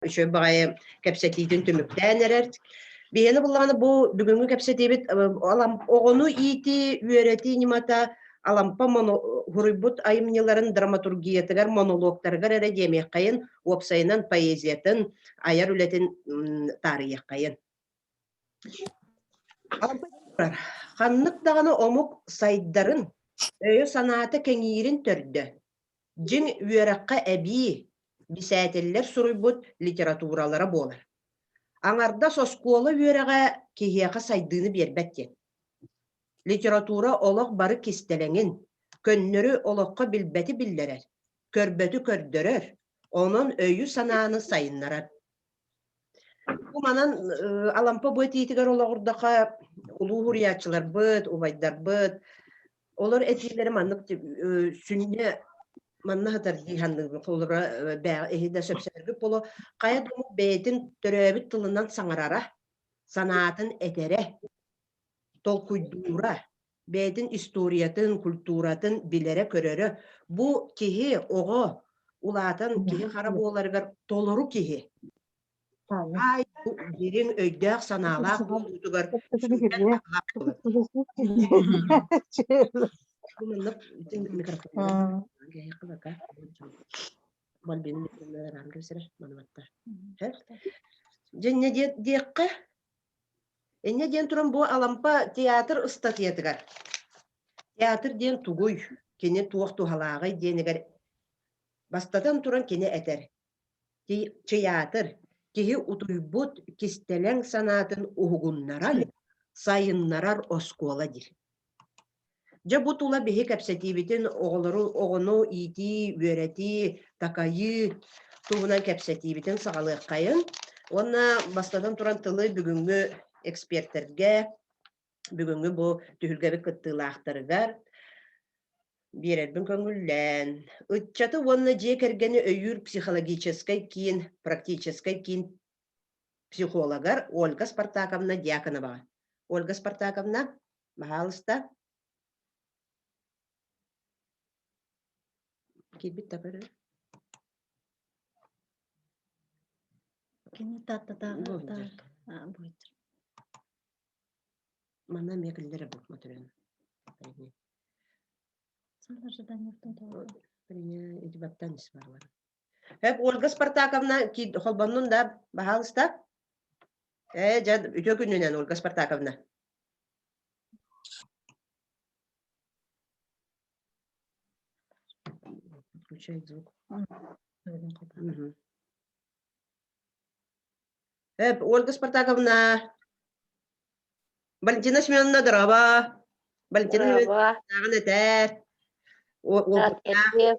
үчүгэй баҕайы кэпсэтиитин түмүктээн эрэр. Биһиэни буллаҕына бу бүгүҥҥү кэпсэтиибит оҕону иитии, үөрэтии ньымата Алампа суруйбут айымньыларын драматургиятыгар, монологтарыгар эрэ диэмиэххэйин, уопсайынан поэзиятын, айар үлэтин таарыйыаххайын. Ханнык даҕаны омук сайдарын, өйө-санаата кэҥиирин төрдө, дьиҥ үөрэххэ эбии, бисээтэллэр суруйбут литературалара буолар. Аҥардас оскуола үөрэҕэ киһиэхэ сайдыыны биэрбэт диэн. Литература олох бары кистэлэҥин, көннөрү олоххо билбэти биллэрэр, көрбөтү көрдөрөр, онон өйү-санааны сайыннарар. Бу манан Алампа бу этиитигэр олоҕурдахха улуу уһуйааччыларбыт, убайдарбыт олор этиилэри маннык сүнньэ манна сытар дии саныыбын. Холобура эһи да сөпсөһөргүт буолуо. Хайа да омук бэйэтин төрөөбүт тылынан саҥарара, санаатын этэрэ, толкуйдуура, бэйэтин историятын, культуратын билэрэ-көрөрө бу киһи, оҕо улаатан киһи хара буоларыгар толору киһи. Аай дириҥ өйдөөх-санаалаах буолуутугар сүҥкэн туһалаах буолар. Дьэ диэххэ Инньэ диэн туран бу Алампа театр ыстатыйатыгар театр диэн тугуй, кини туох туһалааҕый диэнигэр бастатан туран кини этэр: Театр киһи утуйбут кистэлэҥ санаатын уһугуннаран сайыннарар оскуола диир. Дьэ бу тула биһи кэпсэтиибитин оҕолору оҕону иитии, үөрэтии, такайыы туһунан кэпсэтиибитин саҕалыаххайын. Уонна бастатан туран тылы бүгүҥҥү экспертэргэ, бүгүҥҥү бу түһүлгэбит кыттыылаахтарыгар биэрэрбин көҥүллээн, ыччаты уонна дьиэ кэргэни өйүүр психологическай киин, практическай киин психологар Ольга Спартаковна Дьяконоваҕа. Ольга Спартаковна, Баһаалыста. Киирбит да көрөр. Кини тааттатааҕы так Манна эмиэ киллэрэ бу моторун. Сал ожиданиевтан тоҕо. Эти баттан ис бар. Эп Ольга Спартаковна холбоннун да, баһаалыста. Ээ, дьэ, үтүө күнүнэн, Ольга Спартаковна. Включай звук. Мгм. Эп, Ольга Спартаковна, Валентина Семеновна, здорово. Валентина Здорово. Семеновна, этэр. Уолбуттаах.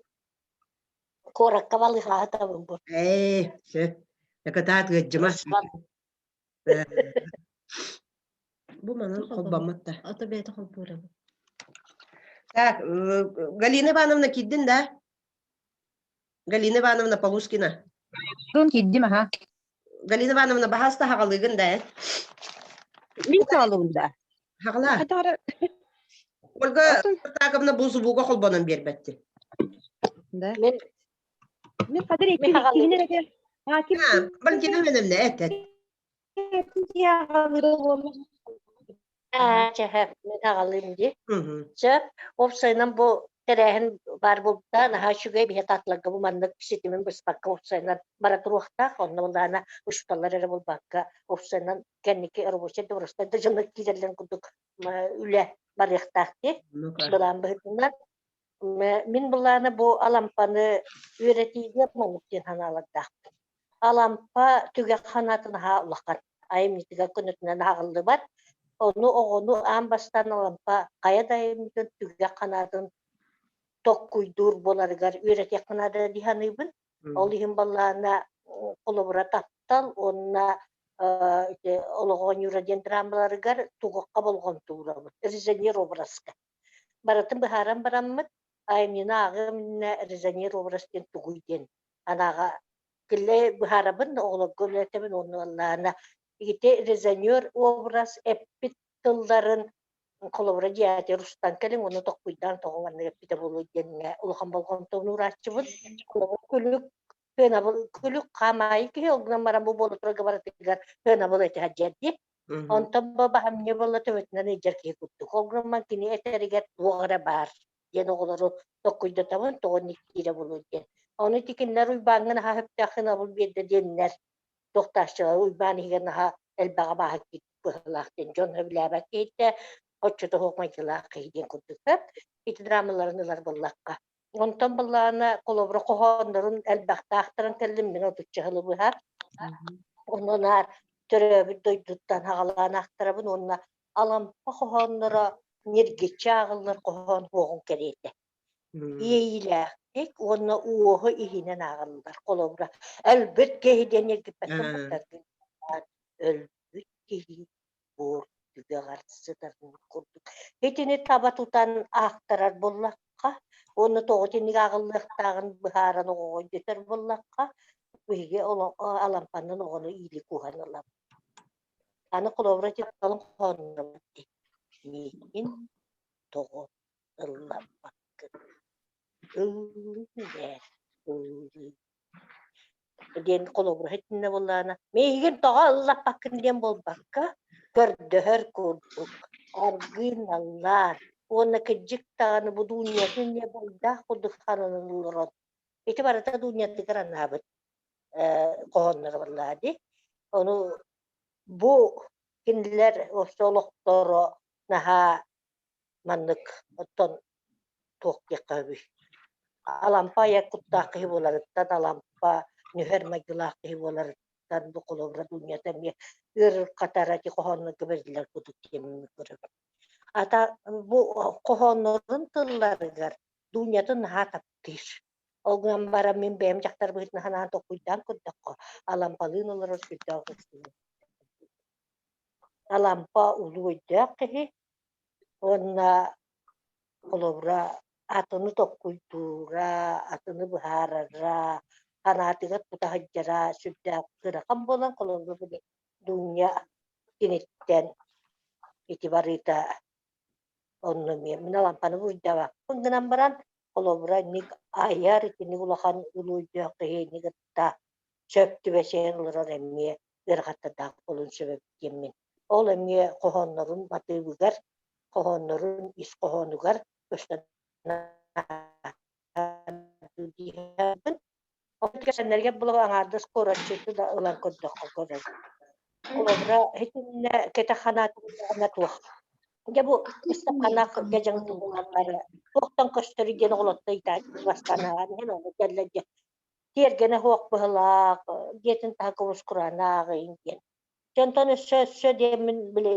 Куоракка балыыһаҕа табын бу. Ээ, сөп. Кытаат ыаддьыма. Бу манан холбоммут да. Ото бэйэтэ холбуура бу. Так, Галина Ивановна киирдин да? Галина Ивановна Полускина. Тун киирдим аха. Галина Ивановна баһаста хаҕалыыгын да э? Мин саалыбын да. Хаҕалаа. Хатара Ольга Спартаковна бу зубуга холбонон биэрбэтти. Да. Мин Мин хадыр мин хаҕалыыбын. иккиһин эрэ Аким Валентина Ивановна эт эт. Аа, чэһэ, мин аҕалыым дии. Сөп. Уопсайынан бу тэрээһин баар буолбута наһаа үчүгэй биһи татларга бу маннык ситимин быспакка уопсайынан бара туруохтаах. Онно былаана учууталлар эрэ буолбакка уопсайынан кэнники рабочай дворецтар да дьоннор киирэллэрин курдук үлэ барыахтаах дии. Былаан быһыытынан Мин былаана бу Алампаны үөрэтиигэ маннык диэн санаалардаахпын. Алампа түгэх санаатын аһаа улахан, айымньытыгар көнөтүнэн ааҕыллыбат. Ону оҕону аан бастаан Алампа хайа да айымньытын түгэх санаатын токкуйдуур буоларыгар үөрэтиэххэ наада дии саныыбын. Ол иһин баллаана холобура таптал уонна ити олоҕу оонньуура диэн драмаларыгар тугахха болҕомто уурабыт, резонер образка. Барытын быһааран бараммыт, айымньыны ааҕыам иннинэ резонер образ диэн тугуй диэн анааҕа киллэ быһаарабын, оҕолорго үлэтэбин уонна ыллаана ити резонер образ эппит тылларын холобура дьиэҕитигэр устан кэлиҥ уонна токкуйдаан тоҕо маннык эппитэ буолуой диэҥҥэ улахан болҕомтону уурааччыбын. Холобур, күлүк. Сыанабыл күлүк хаамаайы киһи ол гынан баран бу буола турарга барытыгар сыанабыл этэ сылдьар дии. Онтон бу баһамньы буолла төбөтүнэн ыйдьар киһи курдук. Ол гынан кини этэригэр туох эрэ баар диэн оҕолору токкуйдатабын, тоҕо инник киирэ буолуо диэн. Ону ити кинилэр Уйбааҥҥа наһаа сөптөөх сыанабыл биэрдэ диэннэр туохтааччылар Уйбаан иһигэр наһаа элбэҕи бааһы киирбит быһыылаах диэн дьон сөбүлээбэт киһитэ оччото суох майгылаах киһи диэн курдук ити драмаларын ылар буоллахха. Онтон былаана холобура хоһооннорун элбэхтаахтарын кэллим мин отучча сылы быһа. Онон аар төрөөбүт дойдуттан аҕалаан аахтарабын уонна Алампа хоһоонноро ньиргиччи ааҕыллар хоһоон уоҕун кэриэтэ. Иэйиилээхтик уонна уоһу иһинэн ааҕыллар. Холобура, өлбүт киһи диэн ньиргиппэккэ баттаргын өлбүт киһи буор түгэҕэр сытарын курдук. Итини таба тутан аахтарар буоллахха уонна тоҕо итинник ааҕыллыахтааҕын быһааран оҕоҕо өйдөтөр буоллахха, биһиги Алампаннан оҕону иилии кууһан ылабыт. Аны холобура ити халыҥ хоһооннорбут дии. Миигин тоҕо ыллаппаккын? Ыллыы ээ, ыллыы диэн холобура итиннэ буоллаҕына, миигин тоҕо ыллаппаккын диэн буолбакка, көрдөһөр курдук аргыын наллаан уонна кырдьык даҕаны бу Дуунньатын эмиэ буруйдаах курдук сананан олорон ити барыта Дуунньатыгар анаабыт хоһоонноро буоллаҕа дии. Ону бу кинилэр олохторо наһаа маннык оттон туох диэххэ сөбүй Алампа айар куттаах киһи буоларыттан, Алампа нүһэр майгылаах киһи буоларыттан бу холобура Дуунньата эмиэ ыарырҕатара ити хоһооннорго бэриллэр курдук диэммин көрөбүн. Ата бу хоһооннорун тылларыгар Дуунньатын наһаа таптыыр. Ол гынан баран мин бэйэм дьахтар быһыытынан санаан толкуйдаан көрдөххө, Алампалыын олорор сүрдээх ыксыыбын. Алампа улуу өйдөөх киһи уонна холобура атыны толкуйдуура, атыны быһаарара, санаатыгар тута сылдьара сүрдээх ыарахан буолан, холобура били Дуня киниттэн ити барыыта онно эмиэ мин Алампаны буруйдаабаппын гынан баран, холобура инник айар итинник улахан улуу өйдөөх киһини кытта сөп түбэсиһэн олорор эмиэ ыарахаттардаах буолуон сөп эбит диэммин. Ол эмиэ хоһооннорун матыыбыгар, хоһооннорун ис хоһоонугар көстөн Кэсэннэргэ булугу аҥаардас куораччыты да ылан көрдөххө көрөр. Холобура, итиннэ кэтэх ханаатыгына туох. Дьэ бу ыстапханаах дьаҥ туһунаннары туохтан көстөрүй диэн оҕолотто ыйытааччы бастаан ааҕан иһэн ону кэллэ дьэ тиэргэнэ суох быһылаах, дьиэтин таһа кубус-кураана ааҕыйын диэн. Дьонтон өссө өссө диэммин били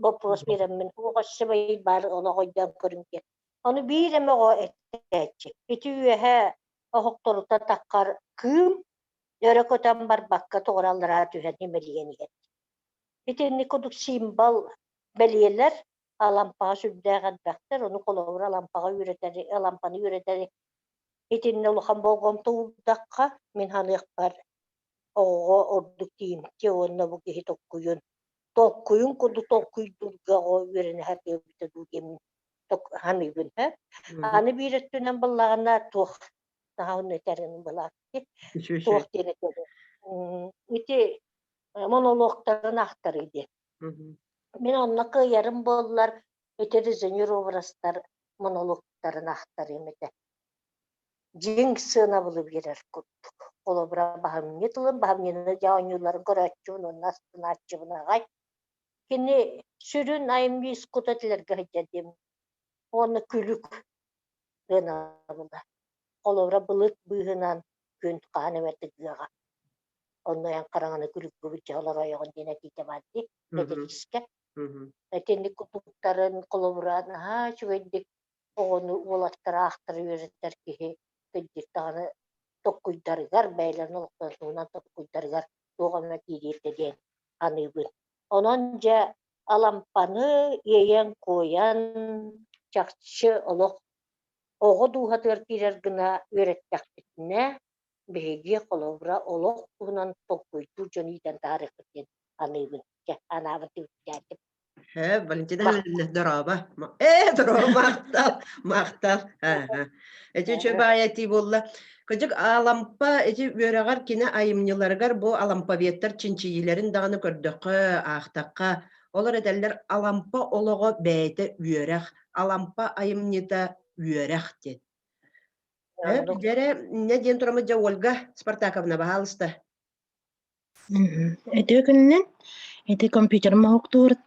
боппуруос биэрэммин туох өссө баар олох өйдөөн көрүҥ диэн. Ону биир эмэ оҕо этээччи. Ити үөһэ оһохторуттан таххар кыым өрө көтөн барбакка тоҕо аллараа түһэн имэрийэн иһэр. Итинник курдук символ бэлиэлэр Алампаҕа сүрдээх элбэхтэр, ону холобур Алампаҕа үөрэтэри, Алампаны үөрэтэри итиннэ улахан болҕомто уурдахха, мин саныахпар, оҕоҕо ордук тиийимтиэ уонна бу киһи толкуйун, толкуйун курдук толкуйдуурга оҕо үөрэнэ сатыа дуу диэммин саныыбын һэ. Аны биир өттүнэн буоллаҕына туох наһаа онно этэрин былаакки туох диэн этэбин ити монологтарын ахтарыы диэн. Мин онно кыайарым буоллар ити резонер образтар монологтарын ахтарыам этэ. Дьиҥ сыанабылы биэрэр курдук. Холобура, баһымньы тылын, баһымньыны дьэ оонньууларын көрөөччүбүн уонна астынааччыбын аҕай. Кини сүрүн айымньы ис кута этилэргэ сылдьар диэн уонна күлүк сыанабыла. Холобура, былыт быыһынан күн хаһан эмэ тыгыаҕа. Онно эн хараҥаны күлүккүбүт дьэ олоройоҕун диэн этиитэ баар дии, этилискэ. Итинник курдуктарын холобура наһаа үчүгэйдик оҕону уолаттары аахтара үөрэтэр киһи кырдьык даҕаны толкуйдарыгар, бэйэлэрин олохторун туһунан толкуйдарыгар туох эмэ киириэтэ диэн саныыбын. Онон дьэ Алампаны иэйэн-куойан, чахчы олох оҕо дууһатыгар киирэр гына үөрэттэхпитинэ, биһиги холобура олох туһунан толкуйдуур дьон иитэн таһаарыахпыт диэн саныыбын. Дьэ, анаабын түмүктээтим. Э, Валентина Ивановна, дорообо. Э, дорообо, махтал, махтал. Эти үчүгэй баайа этии буолла. Кыдьык Алампа ити үөрэҕэр кини айымньыларыгар бу алампаветтар чинчийиилэрин даҕаны көрдөххө, аахтахха, олор этэллэр Алампа олоҕо бэйэтэ үөрэх, Алампа айымньыта үөрэх диэн. Э, дьэрэ, инньэ диэн тураммыт дьэ Ольга Спартаковна, баһаалыста. Үтүө күнүнэн. Ити компьютерым моһуктууруттан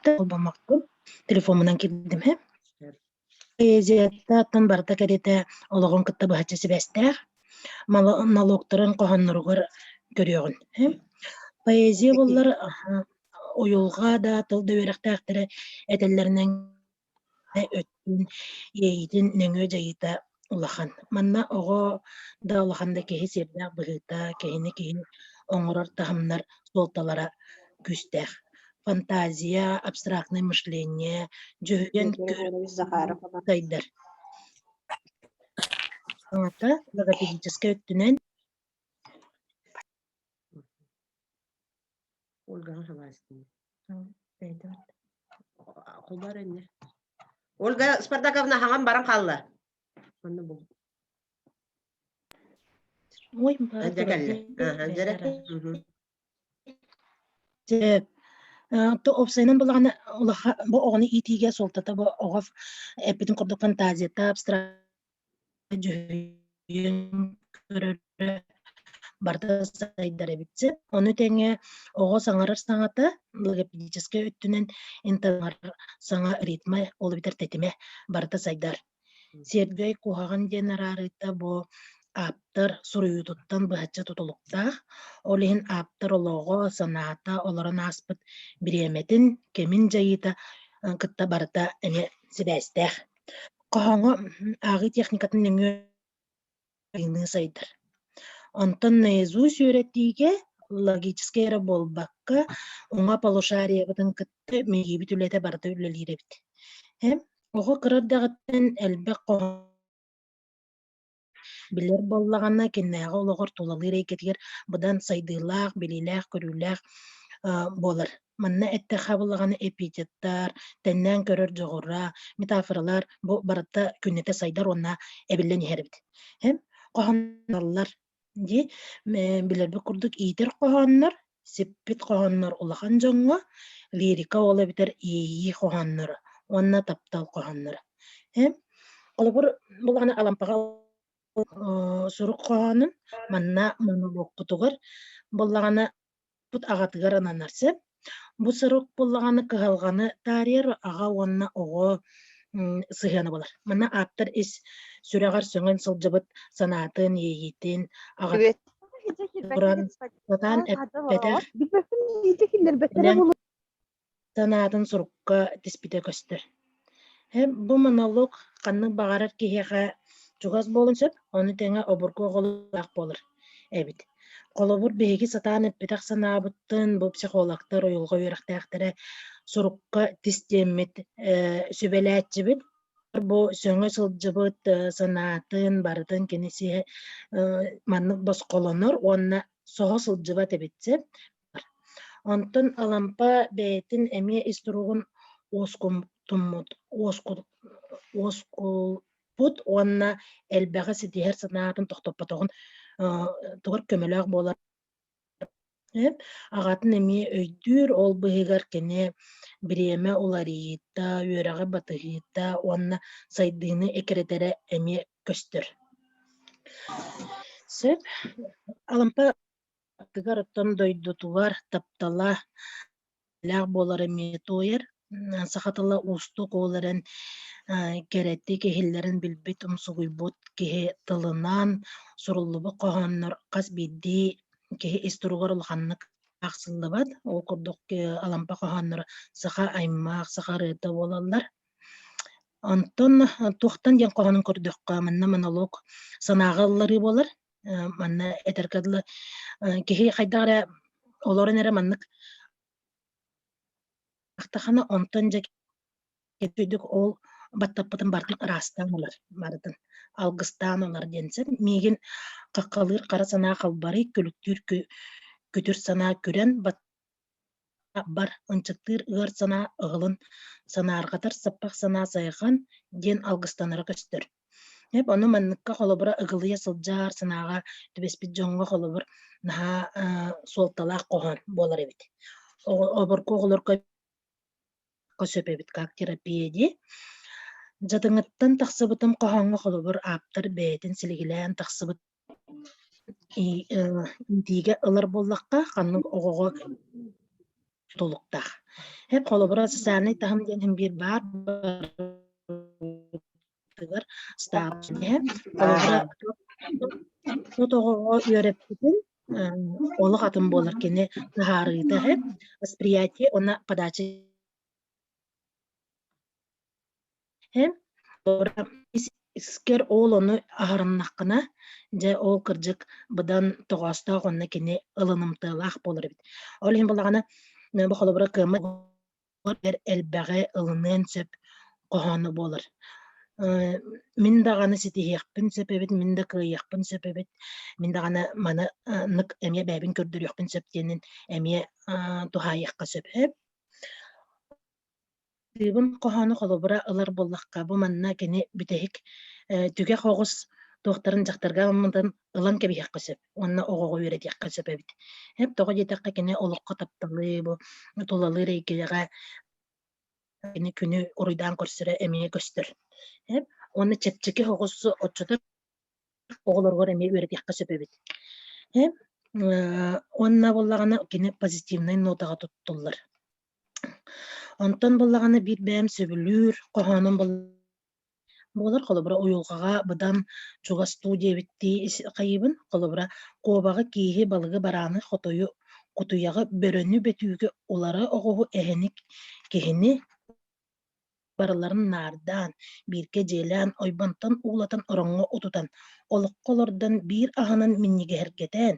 холбоммоккун. Телефоммунан киирдим һэ. Поэзияттан барыта кэриэтэ олоҕун кытта быһаччы сибээстээх. Налогтарын хоһоонноругар көрүөҕүн. Поэзия буоллар уйулҕа да тыл да үөрэхтээхтэрэ этэллэринэн өттүн иэйиитин нөҥүө дьайыыта улахан. Манна оҕо да улахан да киһи сиэрдээх быһыыта, киһини киһи оҥорор таһымнар суолталара күүстээх. Фантазия, абстрактное мышление, дьүһүйэн сайдар. Саҥата логопедическай өттүнэн Ольгаҕа хабаастын. Холбоор инне. Ольга Спартаковна хаҥан баран хаалла. Онно бу. Ой, Дьэ кэллэ. Аха, дьэрэ. То уопсайынан булаҕына улаха бу оҕону иитиигэ суолтата бу оҕо эппитин курдук фантазията абстракт дьүһүйэн көрөрө барыта сайдар эбит. Ону тэҥэ оҕо саҥарар саҥата логопедическай өттүнэн интонар саҥа ритмэ, ол эбэтэр тэтимэ барыта сайдар. Сиэрдэй куһаҕан диэн араарыыта бу ааптар суруйуутуттан быһаччы тутулуктаах. Ол иһин ааптар олоҕо, санаата, олорон ааспыт бириэмэтин, кэмин дьайыыта кытта барыта эмиэ сибээстээх. Хоһооҥҥо ааҕыы техникатын нөҥүө айыы сайдар. Онтон наизусть үөрэтиигэ логическай эрэ буолбакка, уҥа полушариебытын кытта мэйиибит үлэтэ барыта үлэлиир эбит. Оҕо кыра эрдэҕиттэн элбэх хоһоон билэр буоллаҕына, кинээҕи олоҕор тулалыыр эйгэтигэр быдан сайдыылаах, билиилээх-көрүүлээх буолар. Манна эттэххэ буоллаҕына эпитеттар, тэннээн көрөр дьоҕура, метафоралар бу барыта күннэтэ сайдар уонна эбиллэн иһэр эбит. Хоһоонноллор дии билэрбит курдук иитэр хоһооннор, сиппит хоһооннор улахан дьоҥҥо, лирика ол эбэтэр иэйии хоһоонноро уонна таптал хоһоонноро. Холобур, булаҕына Алампаҕа сурук хоһоонун манна монологпутугар буоллаҕына аҕатыгар ананар сөп. Бу сурук буоллаҕына кыһалҕаны таарыйар аҕа уонна оҕо сыһыана буолар. Манна ааптар ис сүрэҕэр сөҥөн сылдьыбыт санаатын, иэйиитин аҕатын туран сатаан эппэтэх санаатын сурукка тиспитэ көстөр. Бу монолог ханнык баҕарар киһиэхэ чугас буолуон сөп, ону тэҥэ обургу оҕолоох буолар эбит. Холобур, биһиги сатаан эппэтэх санаабыттын бу психологтар, уйулҕа үөрэхтээхтэрэ сурукка тистиэммит сүбэлээччибит. Бу сөҥө сылдьыбыт санаатын барытын кини сиһэ маннык босхолонор уонна соһо сылдьыбат эбит сөп. Онтон Алампа бэйэтин эмиэ ис туругун уоскутуммут уоскуппут уонна элбэҕи ситиһэр санаатын тохтоппотоҕун тугар көмөлөөх буолар. Аҕатын эмиэ өйдүүр, ол быыһыгар кини бириэмэ уларыйыыта, үөрэҕи батыһыыта уонна сайдыыны экирэтэрэ эмиэ көстөр. Сөп. Алампа Аттыгар оттон дойдутугар таптала лээх буолара эмиэ туойар. Саха тыла уустук ол эрэн кэрэтик иһиллэрин билбит, умсугуйбут киһи тылынан суруллубут хоһооннор хас биирдии киһи ис туругар улаханнык аахсыллыбат. Ол курдук Алампа хоһоонноро саха аймах, саха ырыата буолаллар. Онтон туохтан диэн хоһоонун көрдөххө, манна монолог санааҕа ылларыы буолар. Манна этэргэ дылы киһи хайдах эрэ олорон эрэ маннык ахтахана онтон дьэ кэтүйдүк ол баттаппытын барытын ыраастаан ылар барытын алгыстаан ылар диэн син миигин хаххалыыр хара санаа халбарый күлүктүүр күтүр санаа күрэн бат. Бар, ынчыктыыр ыар санаа ыгылын, санаарҕатар саппах санаа сайҕан диэн алгыстанара көстөр. Эп ону манныкка холобура ыгылыйа сылдьар санааҕа түбэспит дьоҥҥо холобур наһаа суолталаах хоһоон буолар эбит. Обургу оҕолорго сөп эбит как терапия дии. Дьатыҥыттан тахсыбытым хоһооҥҥо холобур ааптар бэйэтин силигилээн тахсыбыт иитиигэ ылар буоллахха ханнык оҕоҕо тутулуктаах. Эп холобура социальнай таһым диэн иһин биир баар барытыгар холобура тот оҕоҕо үөрэппитин олох атын буолар кини таһаарыыта восприятие уонна подача Искэр ол ону аһарыннаххына, дьэ ол кырдьык быдан тоҕоостоох уонна кини ылынымтыалаах буолар эбит. Ол иһин буоллаҕына, бу холобура кыаммат элбэҕи ылыныан сөп хоһооно буолар. Мин даҕаны ситиһиэхпин сөп эбит, мин да кыайыахпын сөп эбит, мин даҕаны маны эмиэ бэйэбин көрдөрүөхпүн сөп диэнин эмиэ туһаайыахха сөп. Тыыбын хоһоону холобура ылар буоллахха, бу манна кини бүтэһик түгэх оҕус туохтарын дьахтарга ылыммытын ылан кэбиһиэххэ сөп уонна оҕоҕо үөрэтиэххэ сөп эбит. Эп тоҕо диэтэххэ кини олоххо тапталы, бу тулалыыр эйгэҕэ кини күнү уруйдаан көрсөрө эмиэ көстөр. Эп уонна чэпчэки оҕус оччото оҕолоругар эмиэ үөрэтиэххэ сөп эбит. Эп уонна буоллаҕына кини позитивнай нотаҕа туттуллар. Онтон буоллаҕына биир бэйэм сөбүлүүр хоһоонум буолар, холобура, уйулҕаҕа быдан чугастуу диэбиттии хайыыбын, холобура, куобаҕы, кииһи, балыгы, барааны, хотойу, кутуйаҕы, бөрөнү, бөтүүгү, улары, оҕуһу, эһэни, киһини барыларын наардаан, бииргэ дьиэлээн, ойбонтон уулатан ороҥҥо утутан, олоххо олордон биир аһынан минньигэһиргэтэн,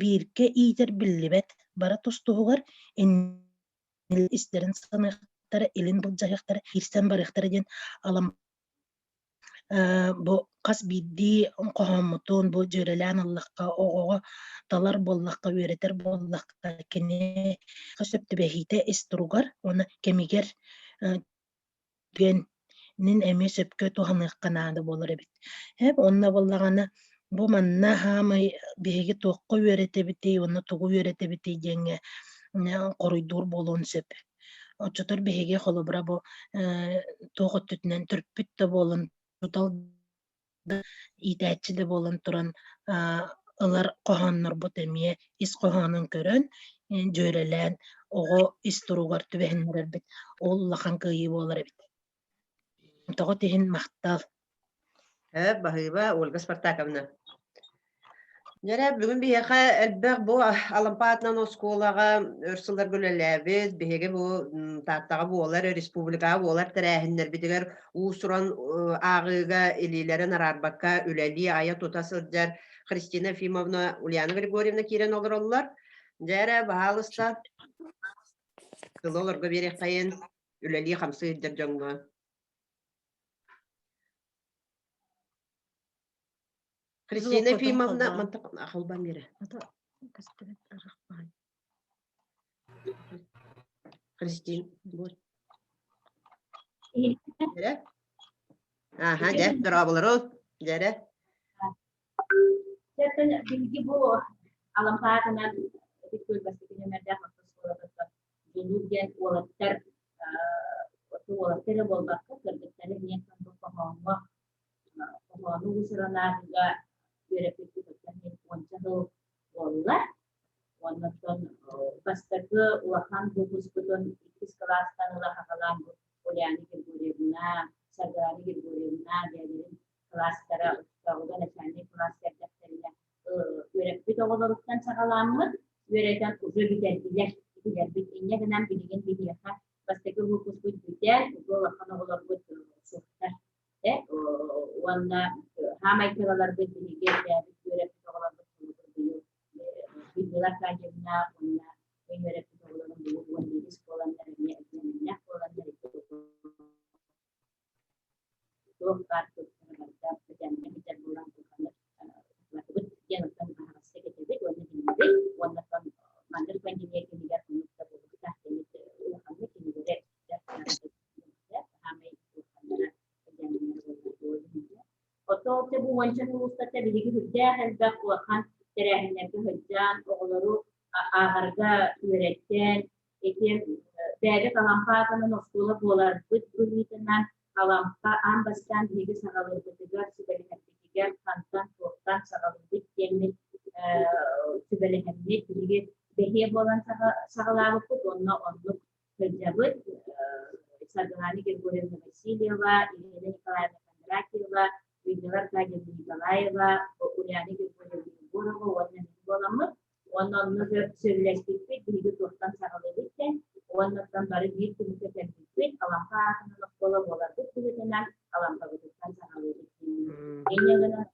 бииргэ иитэр биллибэт, бары тус-туһугар иннилэрин истэрин саныахтара, илин былдьаһыахтара, киирсэн барыахтара диэн алам бу хас биирдии хоһооммутун бу дьүөрэлээн ыллахха, оҕоҕо талар буоллахха, үөрэтэр буоллахха, кини сөп түбэһиитэ ис туругар уонна кэмигэр түгэнин эмиэ сөпкө туһаныахха наада буолар эбит. Онно буоллаҕына бу манна хаамай биһиги туохха үөрэтэбитий уонна тугу үөрэтэбитий диэҥҥэ хоруйдуур буолуон сөп. Оччотор биһиги холобура бу туох өттүтүнэн төрпүт да буолан тутал да иитээччи да буолан туран ылар хоһооннорбут эмиэ ис хоһоонун көрөн дьүөрэлээн оҕо ис туругар түбэһиннэрэрбит ол улахан кыайыы буолар эбит. Тоҕо тиһин махтал. Баһыыба Ольга Спартаковна. Дьэрэ, бүгүн биһиэхэ элбэх бу Алампа аатынан оскуолаҕа өр сылларга үлэлээбит, биһиги бу Тааттаҕа буолар, республикаҕа буолар тэрээһиннэрбитигэр уус-уран ааҕыыга илиилэрин араарбакка үлэлии, айа-тута сылдьар Христина Ефимовна, Ульяна Григорьевна киирэн олороллор. Дьэрэ, баһаалыста, тылы олорго биэриэххэйин, үлэлии-хамсыы сылдьар дьоҥҥо. Христина Ефимовна холбоон биэрэ. Христин, вот. Дьэрэ. Аха, дьэ, дорооболору. Дьэрэ. Биһиги бу Алампаатынан Ытык Күөл бастакы нүөмэрдээх орто оскуолатыттан Дьулуур диэн уолаттар уолаттар эрэ буолбакка, кыргыттары эмиэ хоһооҥҥо хоһоону уус-уранааҕыга үөрэппиппит оттон мин уонча сыл буолла. Уонна оттон бастакы улахан выпускпутун иккис кылаастан ыла саҕалаан Ульяна Григорьевна, Саргылана Григорьевна бэйэлэрин кылаастара оччотооҕуга начальнай кылаас эрдэхтэринэ үөрэппит оҕолоруттан саҕалааммыт үөрэтэн уже бүтэрдилэр. Итилэрбит инньэ гынан билигин биһиэхэ бастакы выпускпут бүтэн, уже улахан оҕолорбут суохтар. Уонна хаамай кыраларбыт биһиги бэйэбит үөрэппит оҕолорбут быйыл Людмила Аркадьевна уонна мин үөрэппит оҕолорум быйыл 11 буоланнар эмиэ экзаменнээх буоланнар туох баар туохтара барыта бүтэммэ бүтэр буолан улаханнык ыксалатыбыт диэн оттон аһаҕастык этэбит уонна билинэбит уонна оттон маннык пандемия кэмигэр оннук да буолуохтаах диэн. уонча сыл устата биһиги сүрдээх элбэх улахан тэрээһиннэргэ сылдьан, оҕолору ааҕарга үөрэттэн, ити бэйэбит Алампа аатынан оскуола буоларбыт быһыытынан Алампа аан бастаан биһиги саҕалыырбытыгар, сүбэлэһэрбитигэр хантан, туохтан саҕалыыбыт диэммит сүбэлэһэммит биһиги бэһиэ буолан саҕалаабыппыт уонна оннук сылдьабыт. Саргылана Григорьевна Васильева, Елена Николаевна Кондратьева, Людмила Аркадьевна Николаева, Ульяна Григорьевна Егорова уонна мин буоламмыт. Уонна онно сөбүлэспиппит, биһиги туохтан саҕалыыбыт диэн. Уонна оттон бары биир түмүккэ кэлбиппит, Алампа аатынан оскуола буоларбыт быһыытынан Алампабытыттан саҕалыыбыт диэн. Инньэ гынан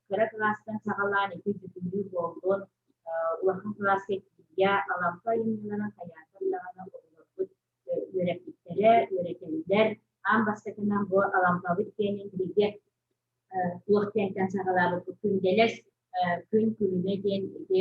кыра кылаастан саҕалаан ити дьүкүйүү буоллун, улахан кылааска тиийэ Алампа айымньыларын хайаатар даҕаны оҕолорбут үөрэппиттэрэ, үөрэтэллэр. Аан бастакынан бу Алампабыт диэнин биһиги туох диэнтэн саҕалаабыппыт күндэлэс күн күлүмэ диэн ити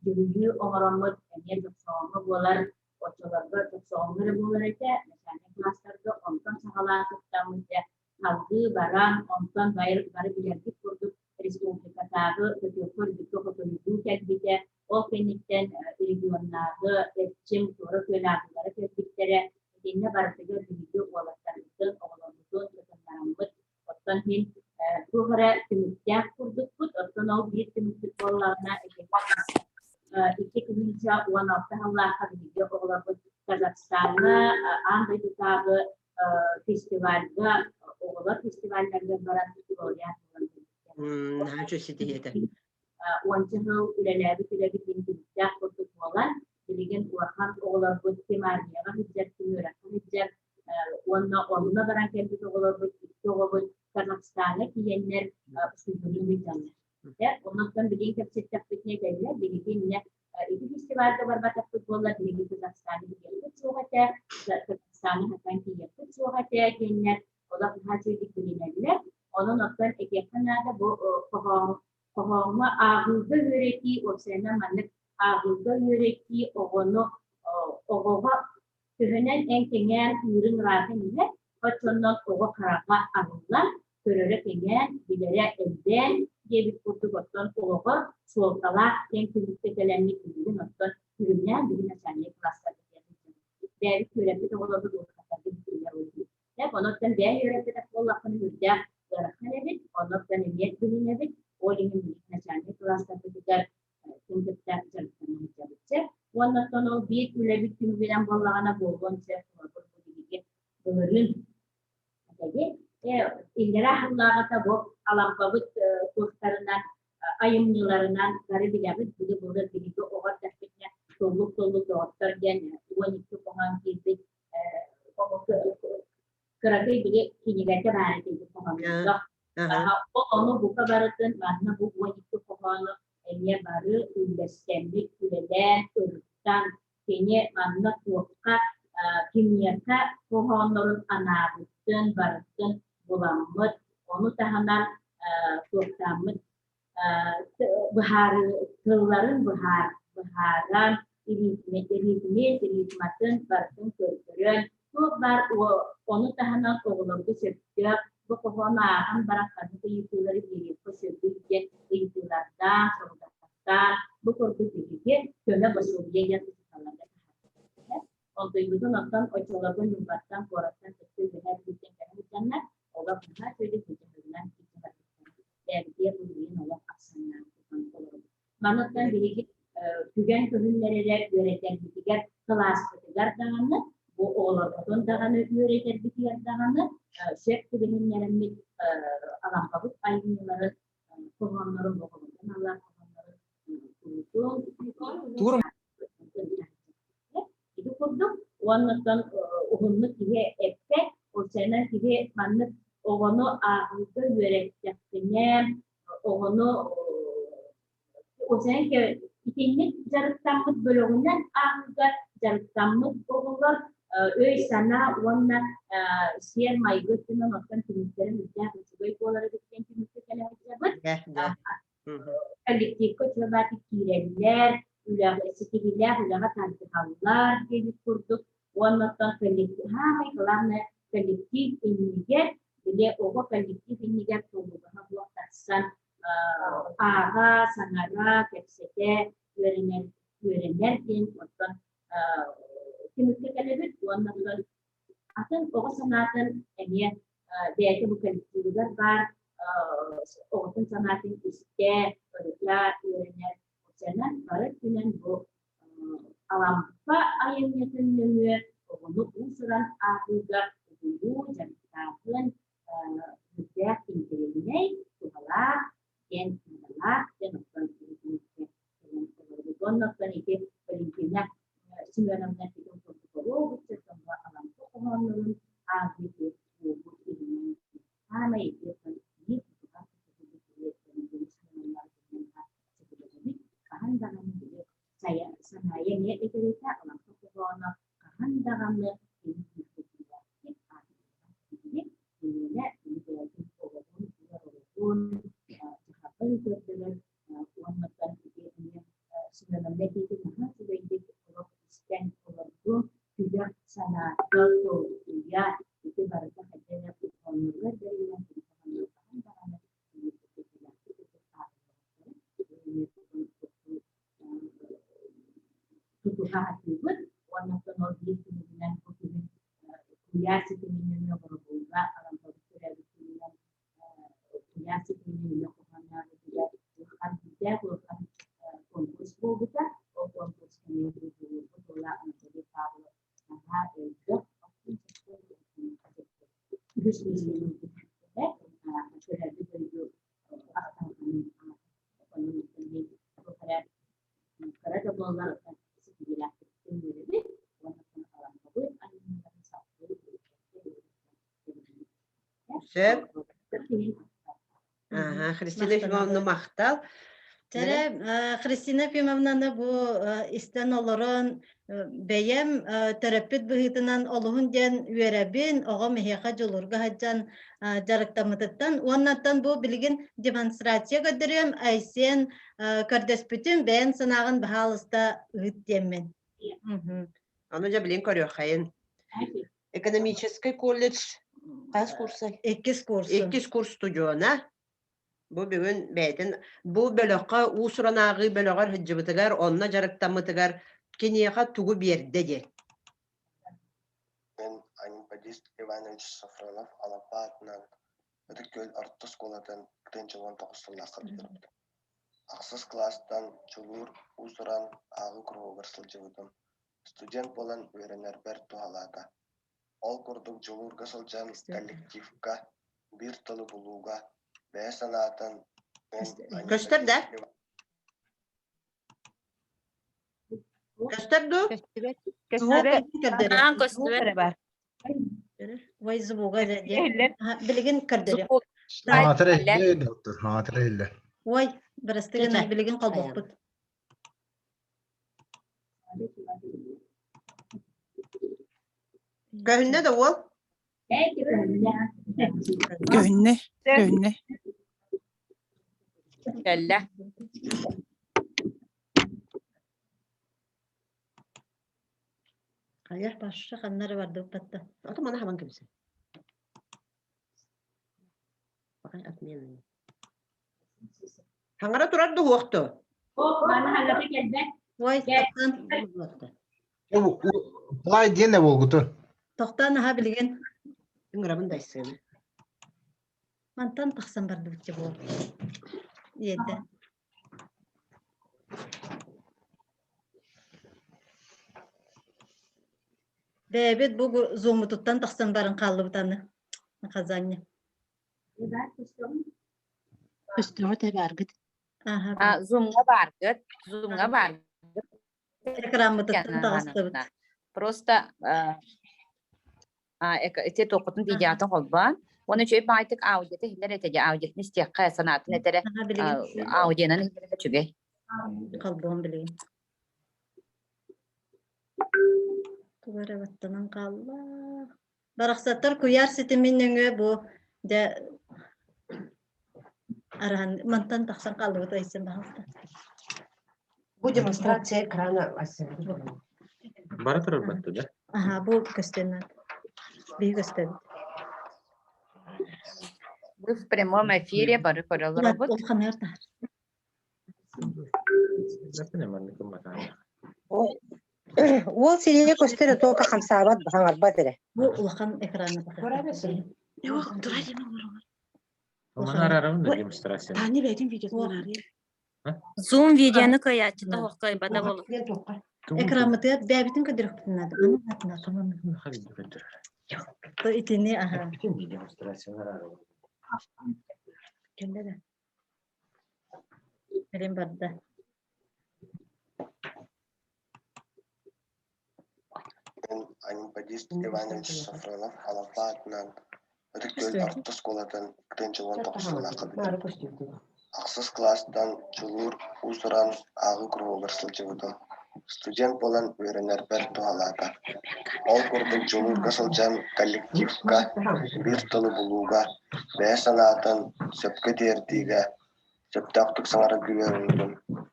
дьүһүйүү оҥороммут эмиэ дьохсоҕоҥҥо буолар оччолорго дьохсоҕоҥҥо эрэ буолар этэ начальнай кылаастарга онтон саҕалаан кыттаммыт дьэ салгыы баран онтон бары билэрбит курдук республикатааҕы көтүөххэ үрдүккэ хотуйдуу кэлбитэ ол кэнниттэн регионнааҕы эрчим туора күөлааҕылара кэлбиттэрэ итиннэ барытыгар биһиги уолаттарбытын оҕолорбутун кытыннараммыт оттон мин туох эрэ түмүктээх курдукпут оттон ол биир түмүкпүт буоллаҕына 2016 сыллаахха биһиги оҕолорбут Казахстаҥҥа аан дойдутааҕы фестивальга оҕолор фестивальдарыгар баран лауреат буолан Наһаа үчүгэй ситиһии этэ. Уонча сыл үлэлээбит үлэбит түмүктээх курдук буолан, билигин улахан оҕолорбут ким армияҕа сылдьар, ким үөрэххэ сылдьар уонна онно баран кэлбит оҕолорбут икки оҕобут Казахстаҥҥа тиийэннэр устудьуоннуу сылдьаллар. Оннуттан билигин кэпсэттэхпитинэ этэллэр, биһиги иннэ ити фестивальга барбатахпыт буоллар, биһиги Казахстаны билиэхпит суох этэ, Казахстаны сатаан тиийиэхпит суох этэ диэннэр олох наһаа үчүгэйдик билинэллэр. Онон оттон этиэххэ наада бу хоһоон хоһооҥҥо ааҕыыга үөрэтии, уопсайынан маннык ааҕыыга үөрэтии оҕону оҕоҕо төһөнөн эн кэҥээн ыырыҥ ыраатан иһэр, оччонон оҕо хараҕа арыллан, көрөрө кэҥээн, билэрэ элбээн диэбит курдук оттон оҕоҕо суолталаах диэн түмүккэ кэлэммит билигин оттон күрүмнээн биһи начальнай кылаастарга бэйэбит үөрэппит оҕолорбут улахаттарга билэр буолбут. Онон бэйэ үөрэппитэх буоллаххына үрдээх ыарахан эбит, онон эмиэ билинэбит, ол иһин билигин начальнай кылаастарбытыгар ким кытта дьарыктана сылдьабыт. Уонна оттон ол биир үлэбит түмүгүнэн буоллаҕына буолуон сөп холобур бу биһиги былырыын этэги иллэрээ сыллааҕыта бу Алампабыт туохтарынан айымньыларынан бары билэбит били былыр биһиги оҕо эрдэхпитинэ туллук туллук доҕоттор диэн 12 хоһоон киирбит кыракый били кинигэтэ баар этэ хоһооннордоох Ону бука барытын манна бу 12 хоһоону эмиэ бары үллэстэммит, үлэлээн, ырыттан, кини манна туохха, кимиэхэ хоһооннорун анаабыттын, барытын буламмыт, ону таһынан туохтааммыт быһаарыы тылларын быһааран, ритми, ритматын барытын көрдөрөн, туох баар ону таһынан оҕолорго сөптөөх бу хоһоон ааҕан баран ханнык ыйытыылары биэриэххэ сөбүй диэн ыйытыылардаах, сорудахтаах, бу курдук биһиги көмө босуобуйа диэн учууталларга таһаарбыппыт. Онтуйбутун оттон оччолорго Ньурбаттан, куораттан кытта үөһээ Бүлүүттэн кэлэн сылдьаннар, олох наһаа үчүгэйдик былдьаһыгынан илдьэ барбыттара. Бэйэбитигэр билигин олох ахсаннаах олоробут. Маныттан биһиги түгэн көһүннэр эрэ үөрэтэрбитигэр кылааспытыгар даҕаны, бу оҕолорбутун даҕаны үөрэтэрбитигэр даҕаны сөп түбэһиннэрэммит Алампабыт айымньыларын хоһооннорун оҕолорго аналлаах хоһооннорун куруутун Ити курдук уоннаттан уһуннук киһи эппэт, уопсайынан киһи маннык оҕону ааҕыыга үөрэттэхпинэ, оҕону уопсайынан итинник дьарыктаммыт бөлөҕүнэн ааҕыыга дьарыктаммыт оҕолор өй-санаа уонна сиэр-майгы өттүнэн оттон түмүктэрин үрдээх үчүгэй буолар эбит диэн түмүккэ кэлэ сылдьабыт. Коллективка үчүгэй киирэллэр, үлэҕэ ситиһиилээх үлэҕэ тардыһаллар диэбит курдук уонна оттон коллектив саамай главное коллектив иннигэр били оҕо коллектив иннигэр толлугаһа суох тахсар. тахсан ааҕа, саҥара, кэпсэтэ үөрэнэр, үөрэнэр диэн оттон түмүккэ кэлэбит уонна атын оҕо санаатын эмиэ бэйэтэ бу коллективыгар баар оҕотун санаатын истэ, ырыта үөрэнэр. Сэнэн бары өттүнэн бу Алампа айымньытын нөҥүө оҕону уус-уран ааҕыыга уһуйуу, дьарыктааһын сүрдээх интэриэһинэй, туһалаах диэн наадалаах диэн оттон кэлэн олоробут. Уонна оттон ити Валентина Семеновна этитин курдук оруобучча дьоҥҥо Алампа хоһооннорун ааҕыы буолбут иһинэн саамай ити биир тутуһар хаһан даҕаны били Санаайа эмиэ этэритэ Алампа хоһооно хаһан даҕаны кини күүскэ киһи киниэнэ кини бэйэтин олоҕун, ыар олоҕун, дьаһабын көрдөрөр уоннаттан ити эмиэ Семеновна этиитин наһаа үчүгэйдик олох истэн олордум, күлэх санаата, толкуйа ити барыта хайда эрэ хоһоонноругар бэриллэн кини хоһоонноро хаһан даҕаны тутуһа сатыыбыт уонна оттон ол биир күнүгүнэн бу күһүн куйаар ситиминэн Боробулга Алампабыт төрөөбүт күнүнэн куйаар ситиминэн үлэ хоһооннообутугар улахан күүстээх улахан конкурс буолбута. Ол конкурс эмиэ буолбут уола Анатолий Павлов наһаа элбэх үһүс миэстэни ылбыта. Төрөөбүт дойду ахталҕанын онон кыра да буоллар ситиһиилээхтик үөрэбит уонна алампабыт айымньыларын салгыы Сөп. Ага, Христина Ефимовна махтал. Тэрэ Христина Ефимовнаны бу истэн олорон бэйэм төрөппүт быһыытынан олуһун диэн үөрэбин, оҕом эһиэхэ дьулурга сылдьан дьарыктаммытыттан уоннаттан бу билигин демонстрация көрдөрүөм Айсен көрдөспүтүм бэйэн санааҕын баһаалыста ыыт диэммин. Аны дьэ билин көрүөххэйин. Экономический колледж хас курсай? Иккис курс. Иккис курс студиона. Бу бүгүн бэйэтин бу бөлөххө уус-уран ааҕыы бөлөҕөр сылдьыбытыгар, онно дьарыктаммытыгар киниэхэ тугу биэрдэ диэн. Мин Анемподист Иванович Софронов Алампа аатынан Ытык Күөл орто оскуолатын 19 сыллаахха бүтэрбитим. Ахсыс кылаастан Дьулуур уус-уран ааҕыы куруһуогар сылдьыбытым. Студент буолан үөрэнэрбэр туһалаата. Ол курдук Дьулуурга сылдьан коллективка биир тылы булууга, бэйэ санаатын Көстөр да? Көстөр дуу? Көстүбэт. Көстүбэт. Аан көстүбэт. бар. Ой, звуга эрэ диэн. Билигин көрдөрүө. Аатыр иһиллэ, доктор, аатыр иһиллэ. Ой, бырастыгына билигин холбоппут. Көһүннэ да уол? Көһүннэ, көһүннэ. Кэллэ. Хайа, Паша ханна эрэ бардыбыт Ото мана хабан кэбисэ. Бакай отмены. Хаҥара турар дуһуохту. Ой, тохтон. Плай диэн буолгутун. Тохтон аха билигин. Ыҥырабын да айсыаны. Мантан тахсан бардыбытча буол. Иэдэ. Бэйэбит бу зуммутуттан тахсан баран хааллыбыт аны. Наказание. Көстөҕө те бааргыт. Зумҥа бааргыт, зумҥа бааргыт. Экраммытыттан таҕыстыбыт. Просто ити туоххутун видеота холбоон, уонна үчүгэй баҕайытык аудиота иһиллэр этэ дии, аудиотын истиэххэ, санаатын этэрэ аудионан иһиллэрэ үчүгэй. Холбоон билигин. Туга эрэ баттанан хаалла. Барахсаттар куйаар ситимин нөҥүө бу дьэ араан мантан тахсан хааллыбыт айсын баһалта. Бу демонстрация экрана Бара турар батты да? Аха, бу көстөн. Биһи көстөбүт. Вы в прямом эфире бары көрө олоробут. Уол сириэ көстөр только хамсаабат хаҥарбат эрэ. Бу улахан экраны Zoom видеоны кыайааччыта оһох кыайбата болу. Экраммытыгар бэйэбитин көрдөрөхпүтүн наада. Итини аха. Кэллэ да. Кэлин барда. Анемподист Иванович Софронов Алампа аатынан Ытык Күөл орто оскуолатын 19 сыллаахха бүтэрбит. Ахсыс кылаастан Дьулуур уус-уран ааҕыы куруһуогар сылдьыбытым. Студент буолан үөрэнэрбэр туһалаата. Ол курдук Дьулуурга сылдьан коллективка биир тылы булууга, бэйэ санаатын сөпкө тиэрдиигэ, сөптөөхтүк саҥарарга үөрэнэрим олохпор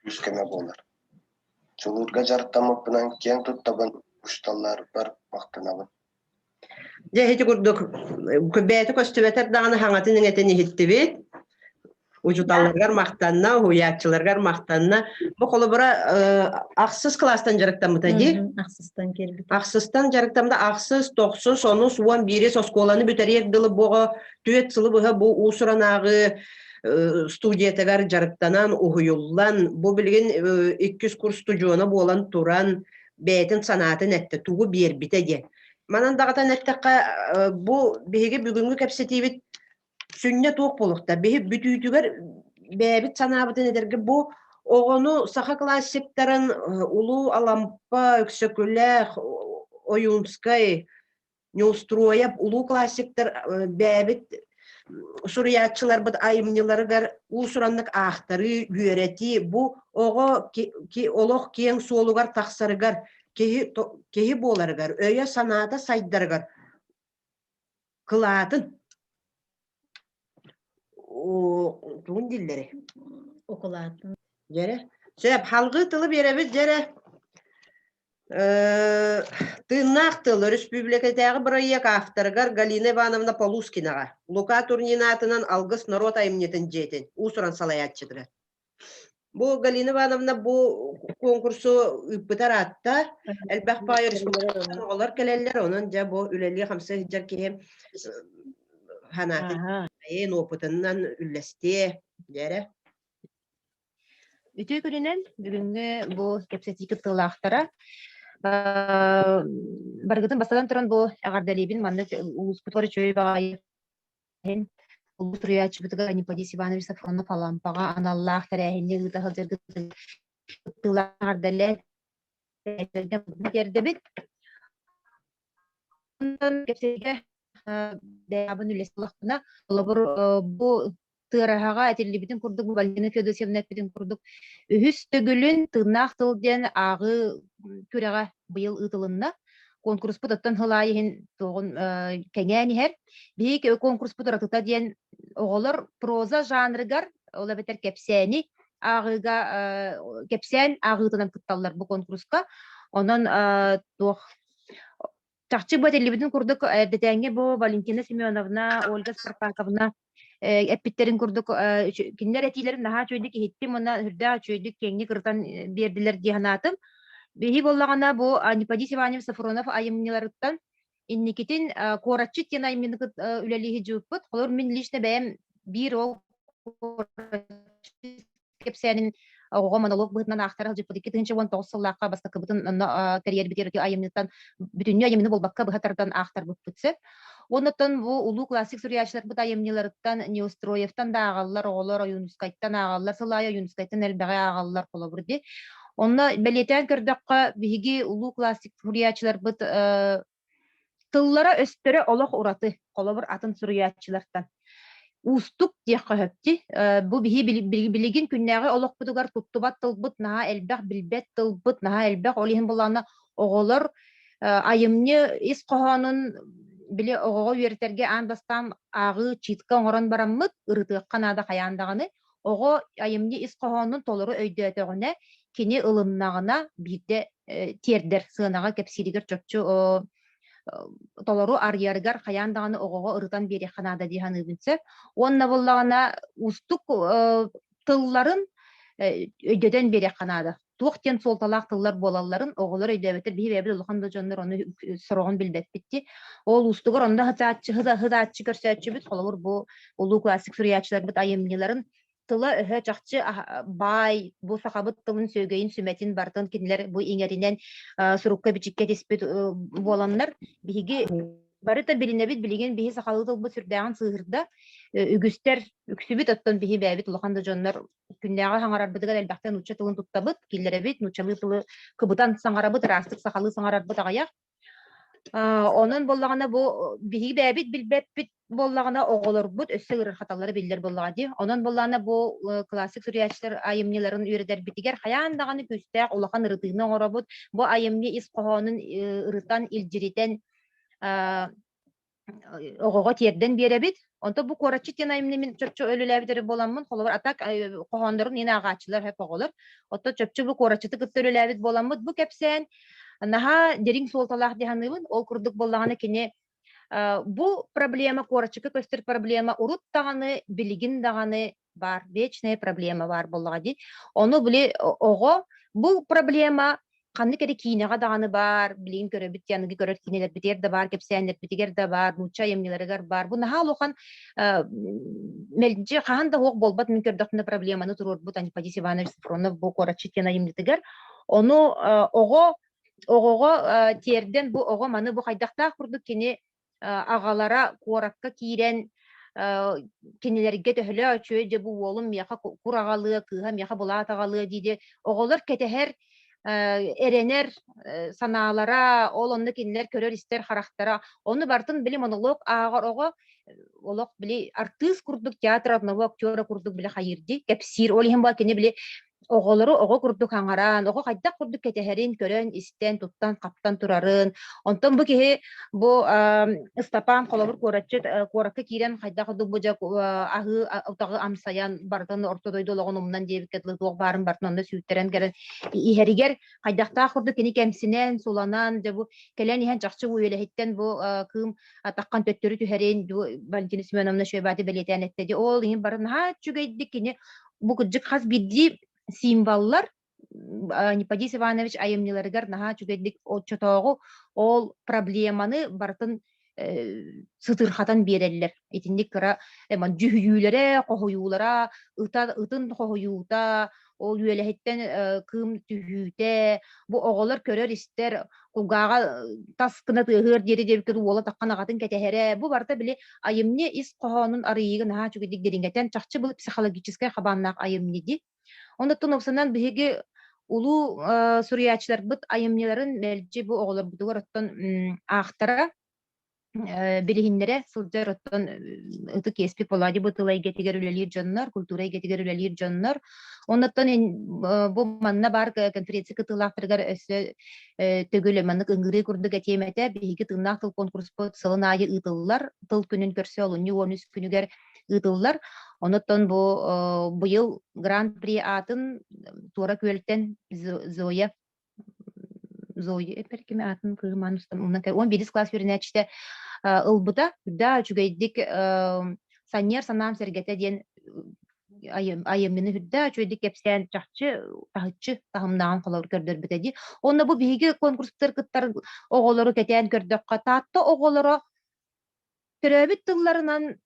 күүс-көмө буолар. Дьулуурга дьарыктаммыппынан киэн туттабын, учууталларбар махтанабын. Дьэ ити курдук бэйэтэ көстүбэтэр даҕаны хаҥатын иҥэтин иһиттибит. Учууталларыгар махтанна, уһуйааччыларыгар махтанна. Бу холобура ахсыс кылаастан дьарыктаммыта дии. Ахсыстан кэлбит. Ахсыстан дьарыктаммыта ахсыс, тохсус, онус, уон биирис оскуоланы бүтэриэр дылы буоҕа түөрт сылы быһа бу уус-уран ааҕыы студиятыгар дьарыктанан, уһуйуллан, бу билигин иккис курс студиона буолан туран бэйэтин санаатын эттэ, тугу биэрбитэ диэн. Манан даҕатан эттэххэ, бу биһиги бүгүҥҥү кэпсэтиибит сүнньэ туох буолуохта? Биһи бүтүүтүгэр бэйэбит санаабытын этэргэ бу оҕону саха классиктарын Улуу Алампа, Өксөкүлээх, Ойуунскай, Неустроев улуу классиктар бэйэбит суруйааччыларбыт айымньыларыгар уус-ураннык аахтарыы, үөрэтии бу оҕо олох киэҥ суолугар тахсарыгар, киһи, киһи буоларыгар, өйө-санаата сайдарыгар кылаатын тугун дииллэрий? Укулаатын. Дьэрэ. Сөп, халгыы тылы биэрэбит дьэрэ. Тыыннаах тыл өрөспүүбүлүкэтээҕи бырайыак авторыгар Галина Ивановна Полускинаҕа, Лука Турнин аатынан Алгыс норуот айымньытын дьиэтин уус-уран салайааччытыгар. Бу Галина Ивановна бу куонкурсу ыыппыта ыраатта. Элбэх баай республикаттан оҕолор кэлэллэр, онон дьэ бу үлэлии-хамсыы сылдьар киһи санаатын опытынан үллэстиэ дьэрэ. Үтүө күнүнэн бүгүҥҥү бу кэпсэтии кыттыылаахтара барыгытын бастатан туран бу эҕэрдэлиибин маннык улууспутугар үчүгэй баҕайы улуу суруйааччыбытыгар Анемподист Иванович Сафронов Алампаҕа аналлаах тэрээһини ыыта сылдьаргытын кыттыылаах эҕэрдэлээн тиэрдэбит. Онтон кэпсэтиигэ бэйэбин үлэстэхпинэ, холобур, бу тыараһаҕа этиллибитин курдук, Валентина Федосьевна эппитин курдук, үһүс төгүлүн тыыннаах тыл диэн ааҕыы күрэҕэ быйыл ыытылынна. Куонкуруспут оттон сыл аайы иһин туоҕун кэҥээн иһэр. Биһиги куонкуруспут уратыта диэн оҕолор проза жанрыгар, ол эбэтэр кэпсээни ааҕыыга кэпсээн ааҕыытынан кытталлар бу куонкуруска. Онон туох Чахчы бу этиллибитин курдук эрдэтээҥҥи бу Валентина Семеновна, Ольга Спартаковна эппиттэрин курдук кинилэр этиилэрин наһаа үчүгэйдик иһиттим уонна сүрдээх үчүгэйдик киэҥник ырытан биэрдилэр дии санаатым. Биһи буоллаҕына бу Анемподист Иванович Софронов айымньыларыттан инникитин куоратчыт диэн айымньыны үлэлии сылдьыбыппыт. Холобур, мин лично бэйэм биир ол куоратчыт кэпсээнин оҕоҕо монолог быһыытынан аахтара сылдьыппыт 2019 сыллаахха бастакыбытын онно тэрийэрбитигэр ити айымньыттан бүтүннүү айымньыны буолбакка быһа тардан аахтарбыппыт сөп. Оннуттан бу улуу классик суруйааччыларбыт айымньыларыттан Неустроевтан да ааҕаллар оҕолор, Ойуунускайтан ааҕаллар, сыл аайы Ойуунускайтан элбэҕи ааҕаллар холобур дии. Онно бэлиэтээн көрдөххө, биһиги улуу классик суруйааччыларбыт Тыллара-өстөрө олох ураты, холобур, атын суруйааччылартан. Уустук диэххэ сөп дии. Бу биһи билигин күннээҕи олохпутугар туттубат тылбыт наһаа элбэх, билбэт тылбыт наһаа элбэх. Ол иһин буоллаҕына оҕолор айымньы ис хоһоонун били оҕоҕо үөрэтэргэ аан бастаан ааҕыы читка оҥорон бараммыт ырытыахха наада хайаан даҕаны. Оҕо айымньы ис хоһоонун толору өйдөөтөҕүнэ, кини ылыннаҕына биирдэ тиэрдэр сыанаҕа кэпсииригэр чопчу. толору арыйарыгар хайаан даҕаны оҕоҕо ырытан биэриэххэ наада дии саныыбын сөп. Уонна буоллаҕына уустук тылларын өйдөтөн биэриэххэ наада. Туох диэн суолталаах тыллар буолалларын оҕолор өйдөөбөттөр. Биһи бэйэбит улахан да дьоннор ону сороҕун билбэппит дии. Ол уустугар онно сытааччы, сытааччы көрсөөччүбүт, холобур, бу улуу классик суруйааччыларбыт айымньыларын тыла-өһө чахчы баай, бу сахабыт тылын сүөгэйин сүмэтин барытын кинилэр бу иҥэринэн сурукка-бичиккэ тиспит буоланнар, биһиги бары да билинэбит, билигин биһи сахалыы тылбыт сүрдээҕин сыыһырда. Үгүстэр, үксүбүт оттон биһи бэйэбит улахан да дьоннор күннээҕи саҥарарбытыгар элбэхтэ нуучча тылын туттабыт, киллэрэбит, нууччалыы тылы кыбытан саҥарабыт, ыраастык сахалыы саҥарарбыт аҕыйах. Онон буоллаҕына бу биһиги бэйэбит билбэппит буоллаҕына оҕолорбут өссө ыарырҕаталлара биллэр буоллаҕа дии. Онон буоллаҕына бу классик суруйааччылар айымньыларын үөрэтэрбитигэр хайаан даҕаны күүстээх улахан ырытыыны оҥоробут. Бу айымньы ис хоһоонун ырытан, илдьиритэн оҕоҕо тиэрдэн биэрэбит. Онтон бу куораччыт диэн айымньы мин чопчу өлүлээбит эрэ буоламмын, холобур, атак хоһооннорун иин ааҕааччылар хэп оҕолор. Оттон чопчу бу куораччыты кытта үлэлээбит буоламмыт, бу кэпсээн наһаа дириҥ суолталаах дии саныыбын. Ол курдук буоллаҕына кини бу проблема, куораччыкка көстөр проблема урут даҕаны, билигин даҕаны баар, вечная проблема баар буоллаҕа дии. Ону били оҕо бу проблема ханнык эрэ киинэҕэ даҕаны баар, билигин көрөбүт аныгы көрөр киинэлэрбитигэр да баар, кэпсээннэрбитигэр да баар, нуучча айымньыларыгар баар. Бу наһаа улахан мэлдьи хаһан да суох буолбат мин көрдөхпүнэ проблеманы туруорбут Анипадис Иванович Софронов бу куораччы диэн айымньытыгар. Ону оҕо оҕоҕо тиэрдэн бу оҕо маны бу хайдахтаах курдук кини аҕалара куоракка киирэн кинилэргэ төһөлөөх үчүгэй дьэ бу уолум миэхэ кур аҕалыа, кыыһа миэхэ былаат аҕалыа дии оҕолор кэтэһэр эрэнэр санаалара, ол онно кинилэр көрөр-истэр харахтара, ону барытын били монолог ааҕар оҕо олох били артыыс курдук театр одного актера курдук били хайыыр дии кэпсиир. Ол иһин бу кини били оҕолору оҕо курдук хаҥараан, оҕо хайдах курдук кэтэһэрин көрөн, истэн, туттан-хаптан турарын. Онтон бу киһи бу Ыстапаан холобур куораччыт куоракка киирэн хайдах курдук бу дьэ аһыы утаҕы амсайан барытын орто дойду олоҕун умнан диэбиккэ дылы туох баарын барытын онно сүүттэрэн кэлэн иһэригэр хайдахтаах курдук кини кэмсинэн, суланан дьэ бу кэлэн иһэн чахчы бу үөлэһиттэн бу кыым атаххан төттөрү түһэрин бу Валентина Семеновна Шөбати бэлиэтээн эттэ дии. Ол иһин бары наһаа үчүгэйдик кини бу кырдьык хас биирдии символлар Аниподис Иванович айымньыларыгар наһаа үчүгэйдик оччотооҕу ол проблеманы барытын сытырхатан биэрэллэр. Итинник кыра дьүһүйүүлэрэ, хоһуйуулара, ыта, ытын хоһуйуута, ол үөлэһиттэн кыым түһүүтэ, бу оҕолор көрөр-истэр, кулгааҕа тас гына тыаһыар диэри диэбиккэ уола таххан аҕатын кэтэһэрэ, бу барыта били айымньы ис хоһоонун арыйыыга наһаа үчүгэйдик дириҥэтэн, чахчы был психологическай хабааннаах айымньы дии. Оннуттан уопсанан биһиги улуу суруйааччыларбыт айымньыларын мэлдьи бу оҕолорбутугар оттон аахтара билиһиннэрэ сылдьар оттон ытык иэспит Володя бу тыл эйгэтигэр үлэлиир дьоннор, культура эйгэтигэр үлэлиир дьоннор. Оннуттан бу манна баар конференция кыттыылаахтарыгар өссө төгүл маннык ыҥырыы курдук этиэм этэ. Биһиги тыыннаах тыл конкурспут сылын аайы ыытыллар. Тыл күнүн көрсө олунньу 13 күнүгэр ыытыллар. Онуттан бу быйыл Гран-при аатын Туора Күөлтэн Зоя Зоя эпэр кими аатын кыһымаан устан 11 класс үөрэнээччитэ ылбыта. Да үчүгэйдик санньыар санаам сэргэтэ диэн айымньыны үрдэ үчүгэйдик кэпсээн чахчы таһыччы таһымнааҕын холобур көрдөрбүтэ дии. Онно бу биһиги конкурстар кыттар оҕолору кэтээн көрдөххө, Таатта оҕолоро төрөөбүт тылларынан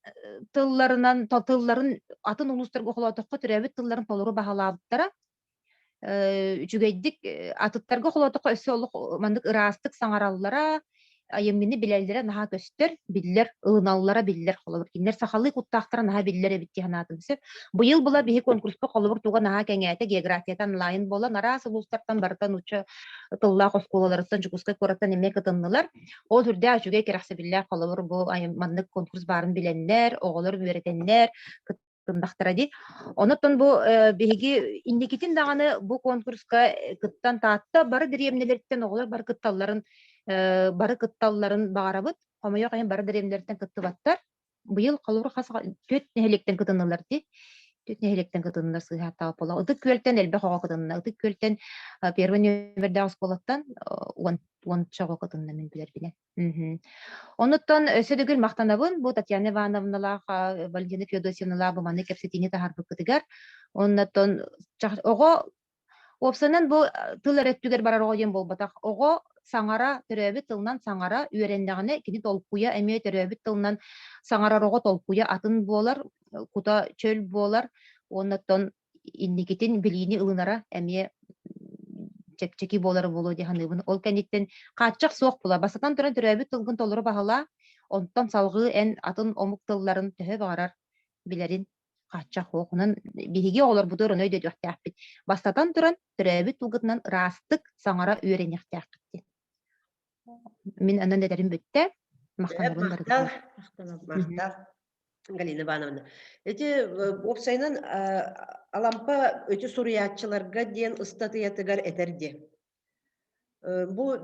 тылларынан тылларын атын улуустарга холоотоххо төрөөбүт тылларын толору баһылаабыттара үчүгэйдик атыттарга холоотоххо өссө олох маннык ыраастык саҥараллара, айымньыны билэллэрэ наһаа көстөр, биллэр, ылыналлара биллэр холобур. Кинилэр сахалыы куттаахтара наһаа биллэр эбит дии санаатым сөп. Быйыл була биһи конкурска холобур туга наһаа кэҥээтэ, географията онлайн буолан, араас улуустартан барыта нуучча тыллаах оскуолаларыттан Дьокуускай куораттан эмиэ кытыннылар. Ол үрдээх үчүгэй кэрэхсэбиллээх холобур бу маннык конкурс баарын билэннэр, оҕолор үөрэтэннэр, кыттыннахтара дии. Онон бу биһиги инникитин даҕаны бу конкурска кыттан Таатта бары дэриэбинэлэриттэн оҕолор бары кытталларын бары кытталларын баҕарабыт. Хомойуох иһин бары дэриэбинэлэриттэн кыттыбаттар. Быйыл холобур хас түөрт нэһилиэктэн кытыннылар дии. Түт нэһилиэктэн кытынна сыыһааттаах буолла. Ытык Күөлтэн элбэх оҕо кытынна. Ытык Күөлтэн первый нүөмэрдээх оскуолаттан уонча оҕо кытынна мин билэрбинэн. Онуттан өссө төгүл махтанабын бу Татьяна Ивановналаах, Валентина Феодосьевналаах бу маннык кэпсэтиини таһаарбыккытыгар. Оннуттан оҕо Уопсайынан бу тыл эрэ өттүгэр барар оҕо диэн буолбатах. Оҕо саҥара, төрөөбүт тылынан саҥара үөрэннэҕинэ, кини толкуйа эмиэ төрөөбүт тылынан саҥарар оҕо толкуйа атын буолар, кута чөл буолар уонна оттон инникитин билиини ылынара эмиэ чэпчэки буолара буолуо дии саныыбын. Ол кэнниттэн хааччах суох буолар. Бастатан туран төрөөбүт тылгын толору баһылаа, онтон салҕыы эн атын омук тылларын төһө баҕарар билэрин хааччах суох. Онон биһиги оҕолорбутугар ону өйдөтүөхтээхпит. Бастатан туран, төрөөбүт тылгытынан ыраастык саҥара үөрэниэхтээххит диэн. Мин онон этэрим бүттэ. Махтанабын барытыгар. Махтал. Галина Ивановна. Ити уопсайынан Алампа ити суруйааччыларга диэн ыстатыйатыгар этэр диэн. Бу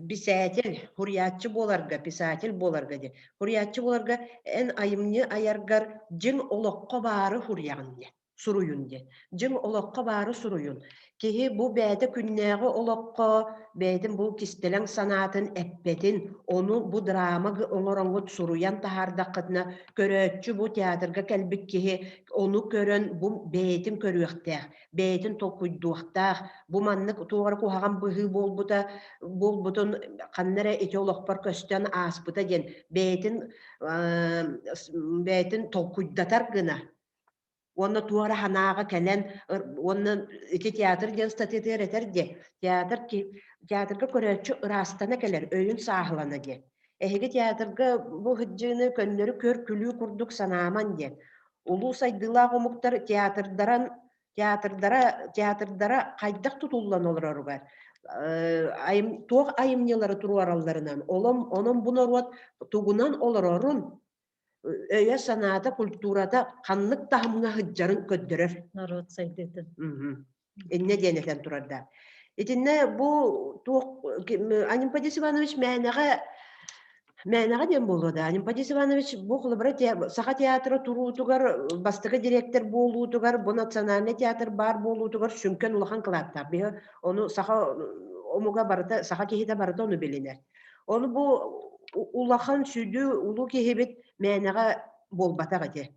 бисээтэл, суруйааччы буоларга, писатель буоларга диэн. Суруйааччы буоларга эн айымньы айаргар дьиҥ олоххо баары суруйаҕын диэн, суруйун диэн. Дьиҥ олоххо баары суруйун. Киһи бу бэйэтэ күннээҕи олоххо бэйэтин бу кистэлэҥ санаатын эппэтин, ону бу драма оҥороҥҥут суруйан таһаардаххытына, көрөөччү бу театрга кэлбит киһи ону көрөн бу бэйэтин көрүөхтээх бэйэтин толкуйдуохтаах, бу маннык туох эрэ куһаҕан быһыы буолбута буолбутун ханна эрэ ити олохпор көстөн ааспыта диэн бэйэтин бэйэтин толкуйдатар гына уонна туох эрэ санааҕа кэлэн уонна ити театр диэн статьятыгар этэр диэ театр театрга көрөөччү ыраастана кэлэр өйүн сааһылана диэн эһиги театрга бу сылдьыыны көннөрү көр-күлүү курдук санааман диэн Улуу сайдыылаах омуктар театрдаран театрдара театрдара хайдах тутуллан олороругар айым туох айымньылары туруоралларынан олом онон бу норуот тугунан олорорун өйө-санаата культурата ханнык таһымҥа сылдьарын көрдөрөр. Норуот сайдыытын. Иннэ диэн этэн турарда. Итиннэ бу туох Анемподист Иванович мээнэҕэ мээнэҕэ диэн буолуо да Анемподист Иванович бу холобура Саха театра туруутугар бастакы директор буолуутугар бу национальный театр баар буолуутугар сүҥкэн улахан кылааттаах. Биһи ону саха омуга барыта саха киһитэ барыта ону билинэр. Ону бу улахан сүдү улуу киһибит мээнэҕэ буолбатах ити.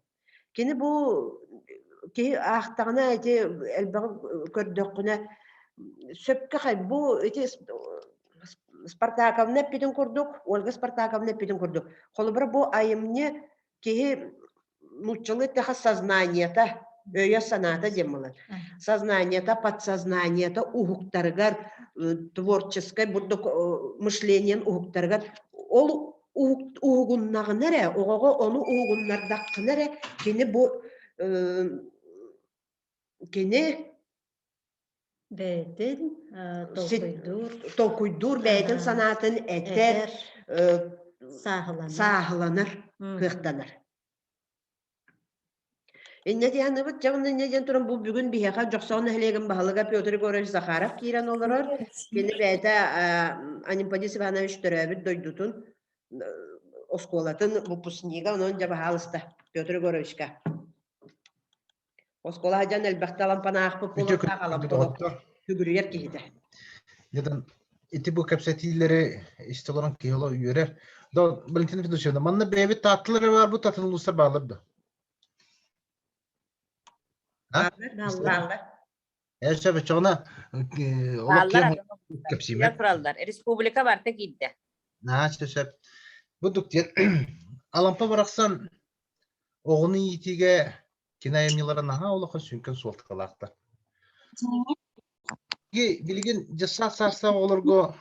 Кини бу киһи аахтаҕына ити элбэҕи көрдөххүнэ сөпкө хай бу ити Спартаковна эппитин курдук, Ольга Спартаковна эппитин курдук, холобура бу айымньы киһи нууччалыы эттэхэ сознаниета, өйө-санаата диэн буолар. Сознаниета, подсознаниета уһуктарыгар, творческай бурдук мышлениен уһуктарыгар ол уһугуннаҕына эрэ, оҕоҕо ону уһугуннардаххына эрэ кини бу кини бэйэтин толкуйдуур толкуйдуур бэйэтин санаатын этэр сааһыланар сааһыланар кыахтанар Инньэ диэханыбыт, дьэ онно инньэ диэн туран бу бүгүн биһиэхэ Дьохсоон нэһилиэгин баһылыга Петр Егорович Захаров киирэн олорор. Кини бэйэтэ Анемподист Иванович төрөөбүт дойдутун оскуолатын выпускнига, онон дьэ баһаалыста Петр Егоровичка. Оскуола дьон элбэхтэ алампанаахпыт буолуохтаах алампа сүгүрүйэр киһитэ. Дьэ ити бу кэпсэтиилэри истэ олорон киһи олох үөрэр. Да, Валентина Федосеевна, манна бэйэбит тааттылар эрэ баарбыт, атын улуустар бааллар да? Бааллар. Ээ, сөп, оччоҕуна олох киэҥ кэпсиимэ. тураллар. Республика барта киирдэ. Аа, сөп, сөп. Бу дук диэн Алампа барахсан оҕону иитиигэ Кини айымньылара наһаа улахан сүҥкэн суолталаахтар. Билигин дьыссаат саастаах оҕолорго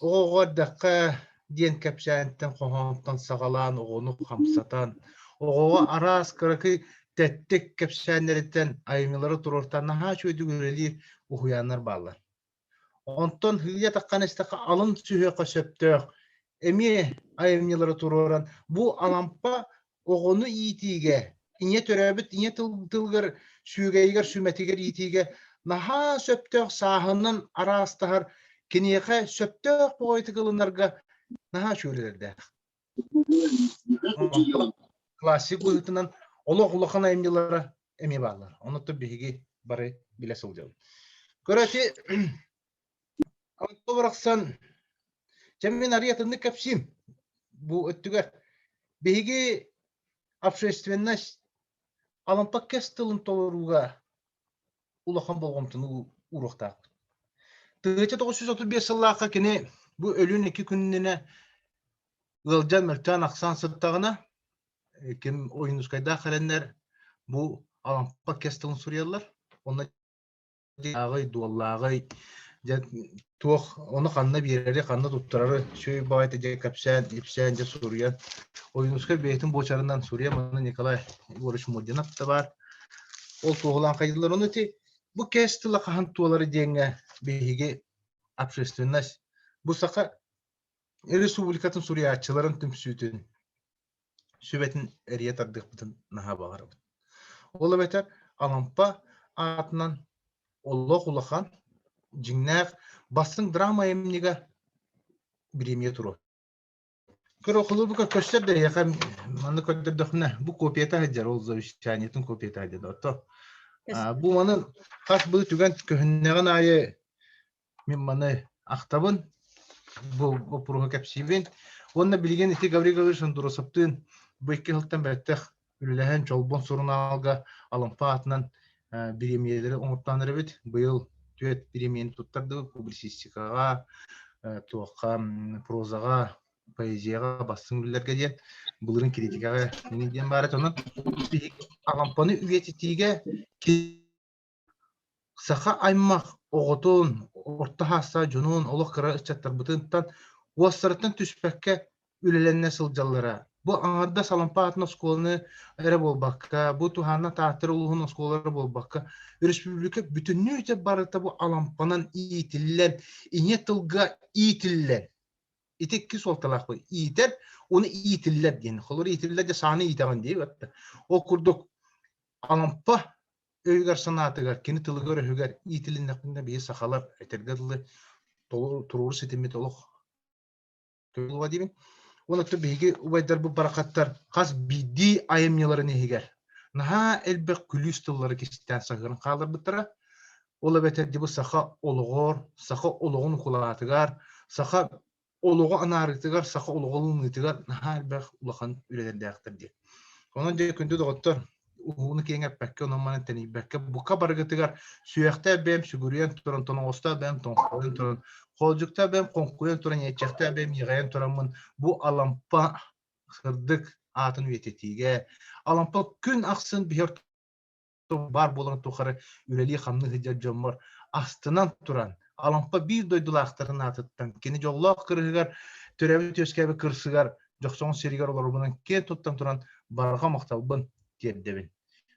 оҕо-оҕо эрдэххэ диэн кэпсээнтэн хоһоонтон саҕалаан оҕону хамсатан, оҕоҕо араас кыракый тэттик кэпсээннэриттэн айымньылары туруортаан наһаа үчүгэйдик үлэлиир уһуйааннар бааллар. Онтон һыыйа таххан истэххэ алын сүһүөххэ сөптөөх эмиэ айымньылары туруоран бу Алампа оҕону иитиигэ, ийэ төрөөбүт ийэ тыл тылыгар сүөгэйигэр сүмэтигэр иитиигэ наһаа сөптөөх сааһынан араастаһар киниэхэ сөптөөх баҕайытык ылынарга наһаа үчүгэй Классик быһыытынан олох улахан айымньылара. эмиэ бааллар. Онуттан биһиги бары билэ сылдьабыт. Көрөти Онто барахсан чэ мин арыйа атыннык кэпсиим. Бу өттүгэр биһиги общественность Алампа кэс тылын толорууга улахан болҕомтону ууруохтаахпыт. 1935 сыллаахха кини бу өлүүн икки күнүнэ ыалдьан мөлтөөн ахсаан сыттаҕына ким Ойуунускайдаах кэлэннэр бу Алампа кэс тылын суруйаллар. Онно ааҕый, дуоллааҕый, дьэ туох ону ханна биэрэри, ханна туттарары сүүй баҕайыта дьэ кэпсээн, ипсээн дьэ суруйан. Ойуунускай бэйэтин буочарынан суруйан манна Николай Егорович Мординов да баар. Ол туоһулаан хайдылар. Ону ити бу кэс тыла хаһан туолары диэҥҥэ биһиги общественность бу Саха Республикатын суруйааччыларын түмсүүтүн сүбэтин эрийэ тардыахпытын наһаа баҕарабыт. Ол эбэтэр Алампа аатынан олох улахан, дьиҥнээх бастыҥ драма айымньыга бириэмийэ туруо. Көрө холобука көстөр да эһиэхэ манна көрдөрдөхүнэ бу копията сылдьар ол завещаниетын копията сылдьар ото бу маны хас бу түгэн көһүннэҕин аайы Мин маны ахтабын, бу боппуруоһу кэпсиибин. Уонна билигин ити Гаврил Гаврилович Андросовтыын бу икки сылтан бэттэх үлэлэһэн Чолбон сурунаалга Алампа аатынан бириэмийэлэри оҥортоон эрэбит. Быйыл түөрт бириэмийэни туттардыбыт публицистикаҕа, туохха, прозаҕа, поэзияҕа бастыҥ үлэлэргэ диэн, былырыын критикаҕа диэн баара. Онон Алампаны үйэтитиигэ Саха аймах оҕотун, орто саастаах дьонун, олох кыра ыччаттарбытыттан уостарыттан түспэккэ үлэлэнэ сылдьаллара. Бу аҥардас Алампа аатын оскуоланы эрэ буолбакка, бу туһаанна Тааттар улууһун оскуолалара буолбакка, өрөспүүбүлүкэ бүтүннүүтэ барыта бу Алампанан иитиллэн, ийэ тылга иитиллэн, ити икки суолталаах бу иитэр уонна иитиллэр диэн. Холобур, иитиллэр дьэ сааны иитэҕин дии батта. Ол курдук Алампа өйүгэр-санаатыгар, кини тылыгар-өһүгэр иитилиннэхпинэ биһи сахалар этэргэ дылы туруору ситиммит олох туруга диибин. Уонна биһиги убайдарбыт барахаттар хас биирдии айымньыларын иһигэр наһаа элбэх күлүүс тыллары кистээн саһыаран хаалларбыттара. Ол эбэтэр дьэ бу саха олоҕор, саха олоҕун укулаатыгар, саха олоҕу анаарыытыгар, саха олоҕу ылыныытыгар наһаа элбэх улахан үлэлэрдээхтэр диэн. Онон дьэ күндү доҕоттор, уһуну киэҥ эппэккэ, онон манан тэнийбэккэ, бука барыгытыгар сүһүөхтээх бэйэм сүгүрүйэн туран, тоноҕостоох бэйэм тоҥхойон туран, хоолдьуктаах бэйэм хоҥкуйан туран, иэччэхтээх бэйэм иэҕэйэн тураммын бу Алампа сырдык аатын үйэтитиигэ, Алампа күн ахсын биһи баар буоларын тухары үлэлии-хамныы сылдьар дьоммор астынан туран, Алампа биир дойдулаахтарын аатыттан, кини дьоллоох кырыһыгар, төрөөбүт-үөскээбит кырсыгар, Дьохсоҕон сиригэр олорорбунан киэн туттан туран барҕа махталбын тиэрдэбин.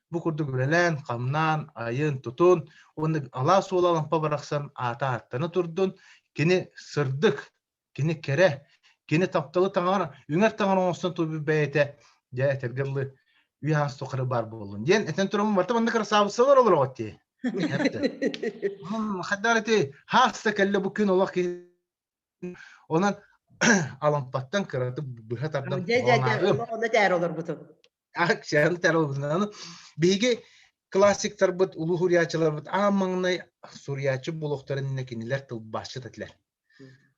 Бу курдук үлэлээн, хамнаан, айын, тутун уонна алаас уола Алампа барахсан аата ааттана турдун, кини сырдык, кини кэрэ, кини тапталы таҥара, үҥэр таҥара оҥостон турбут бэйэтэ, дьэ этэргэ дылы үйэ аас тухары баар буоллун диэн этэн тураммын барыта манна кырасаабыссалар олороҕут дии. Хайдах ити хаас да кэллэ бу күн олох киһи онон Алампаттан кыратык быһа тардан Дьэ дьэ дьэ онно тээр олорбутум. Аксиан тээр Биһиги классиктарбыт, улуу суруйааччыларбыт аан маҥнай суруйааччы буолуохтарын иннинэ кинилэр тылбаасчыт этилэр.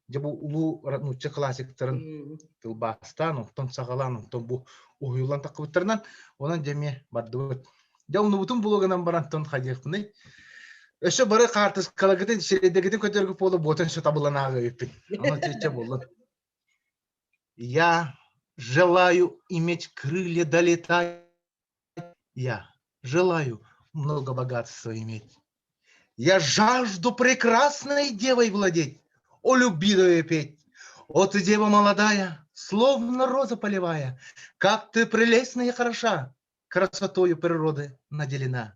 Дьэ бу улуу нуучча классиктарын тылбаастаан, онтон саҕалаан, онтон бу уһуйуллан таххыбыттарынан, онон дьэ эмиэ бардыбыт. Дьэ умнубутум булугунан баран тон хайдыахпыный? Өссө бары хаартыскаларгытын, сирэйдэргитин көтөргө буола буотан өссө табыллан ааҕыа эбиппин. Онон чэ буоллун. Я желаю иметь крылья долетать. Я желаю много богатства иметь. Я жажду прекрасной девой владеть, о любви петь. О, ты дева молодая, словно роза полевая, как ты прелестна и хороша, красотою природы наделена.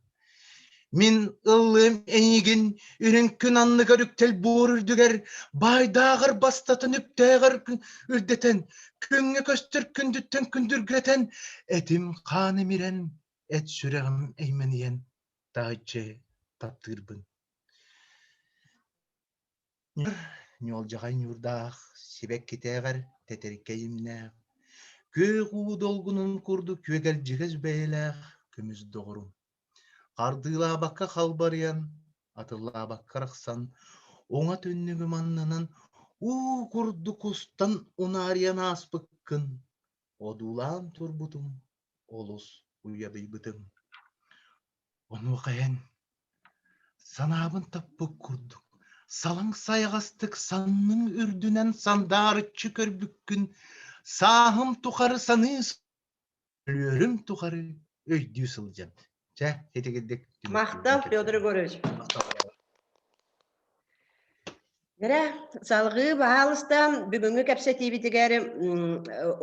Мин ыллым эйигин үрүҥ күн анныгар үктэл буор үрдүгэр, баайдааҕар бастатын үптээҕэр үрдэтэн, күҥҥэ көстөр күндүттэн күндүргэтэн, этим хаан имирэн, эт сүрэҕим эймэнийэн таһыччы таптыырбын. Ньуолдьаҕай ньуурдаах, сибэккитээҕэр тэтэркэй имнээх, күөх уу долгунун курдук күөгэлдьигэс бэйэлээх көмүс доҕорум. Хардыылаабакка халбарыйан, атыллаабакка арахсан, уҥа түннүгүм аннынан уу курдук устан унаарыйан ааспыккын одуулаан турбутум, олус уйадыйбытым. Онуоха эн санаабын таппыт курдук, салаҥ сайаҕастык санныҥ үрдүнэн сандаарыччы көрбүккүн сааһым тухары саныы өлүөрүм тухары өйдүү сылдьан. Чэ, итигирдик Махтал, Петр Егорович. Дэрэ, салгыы баһаалыста бүгүҥҥү кэпсэтиибитигэр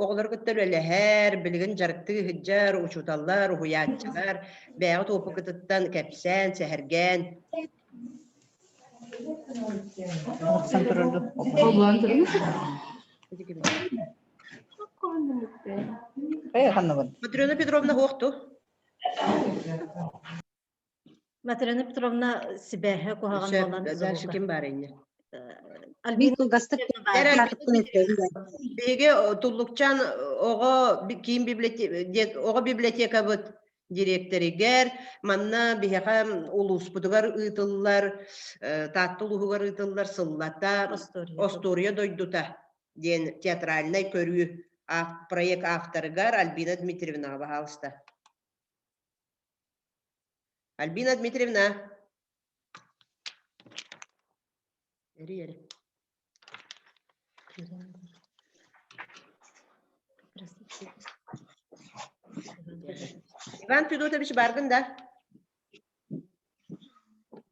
оҕолору кытта үлэлэһэр, билигин дьарыктыы сылдьар учууталлар, уһуйааччылар бэйэҕит уопуккутуттан кэпсээн, сэһэргээн. Охсон турарду. Матрена Петровна хуохту. Матрена Петровна сибээһэ куһаҕан буолан Дальше ким баар инне? Мин кылгастык Биһиги Туллукчан оҕо киин библиотека оҕо библиотекабыт дириэктэригэр манна биһиэхэ улууспутугар ыытыллар Таатта улууһугар ыытыллар сыллата Остуоруйа дойдута диэн театральнай көрүү проект авторыгар Альбина Дмитриевнаҕа баһаалыста. Альбина Дмитриевна. Эри, эри. Иван Федотович баргын да?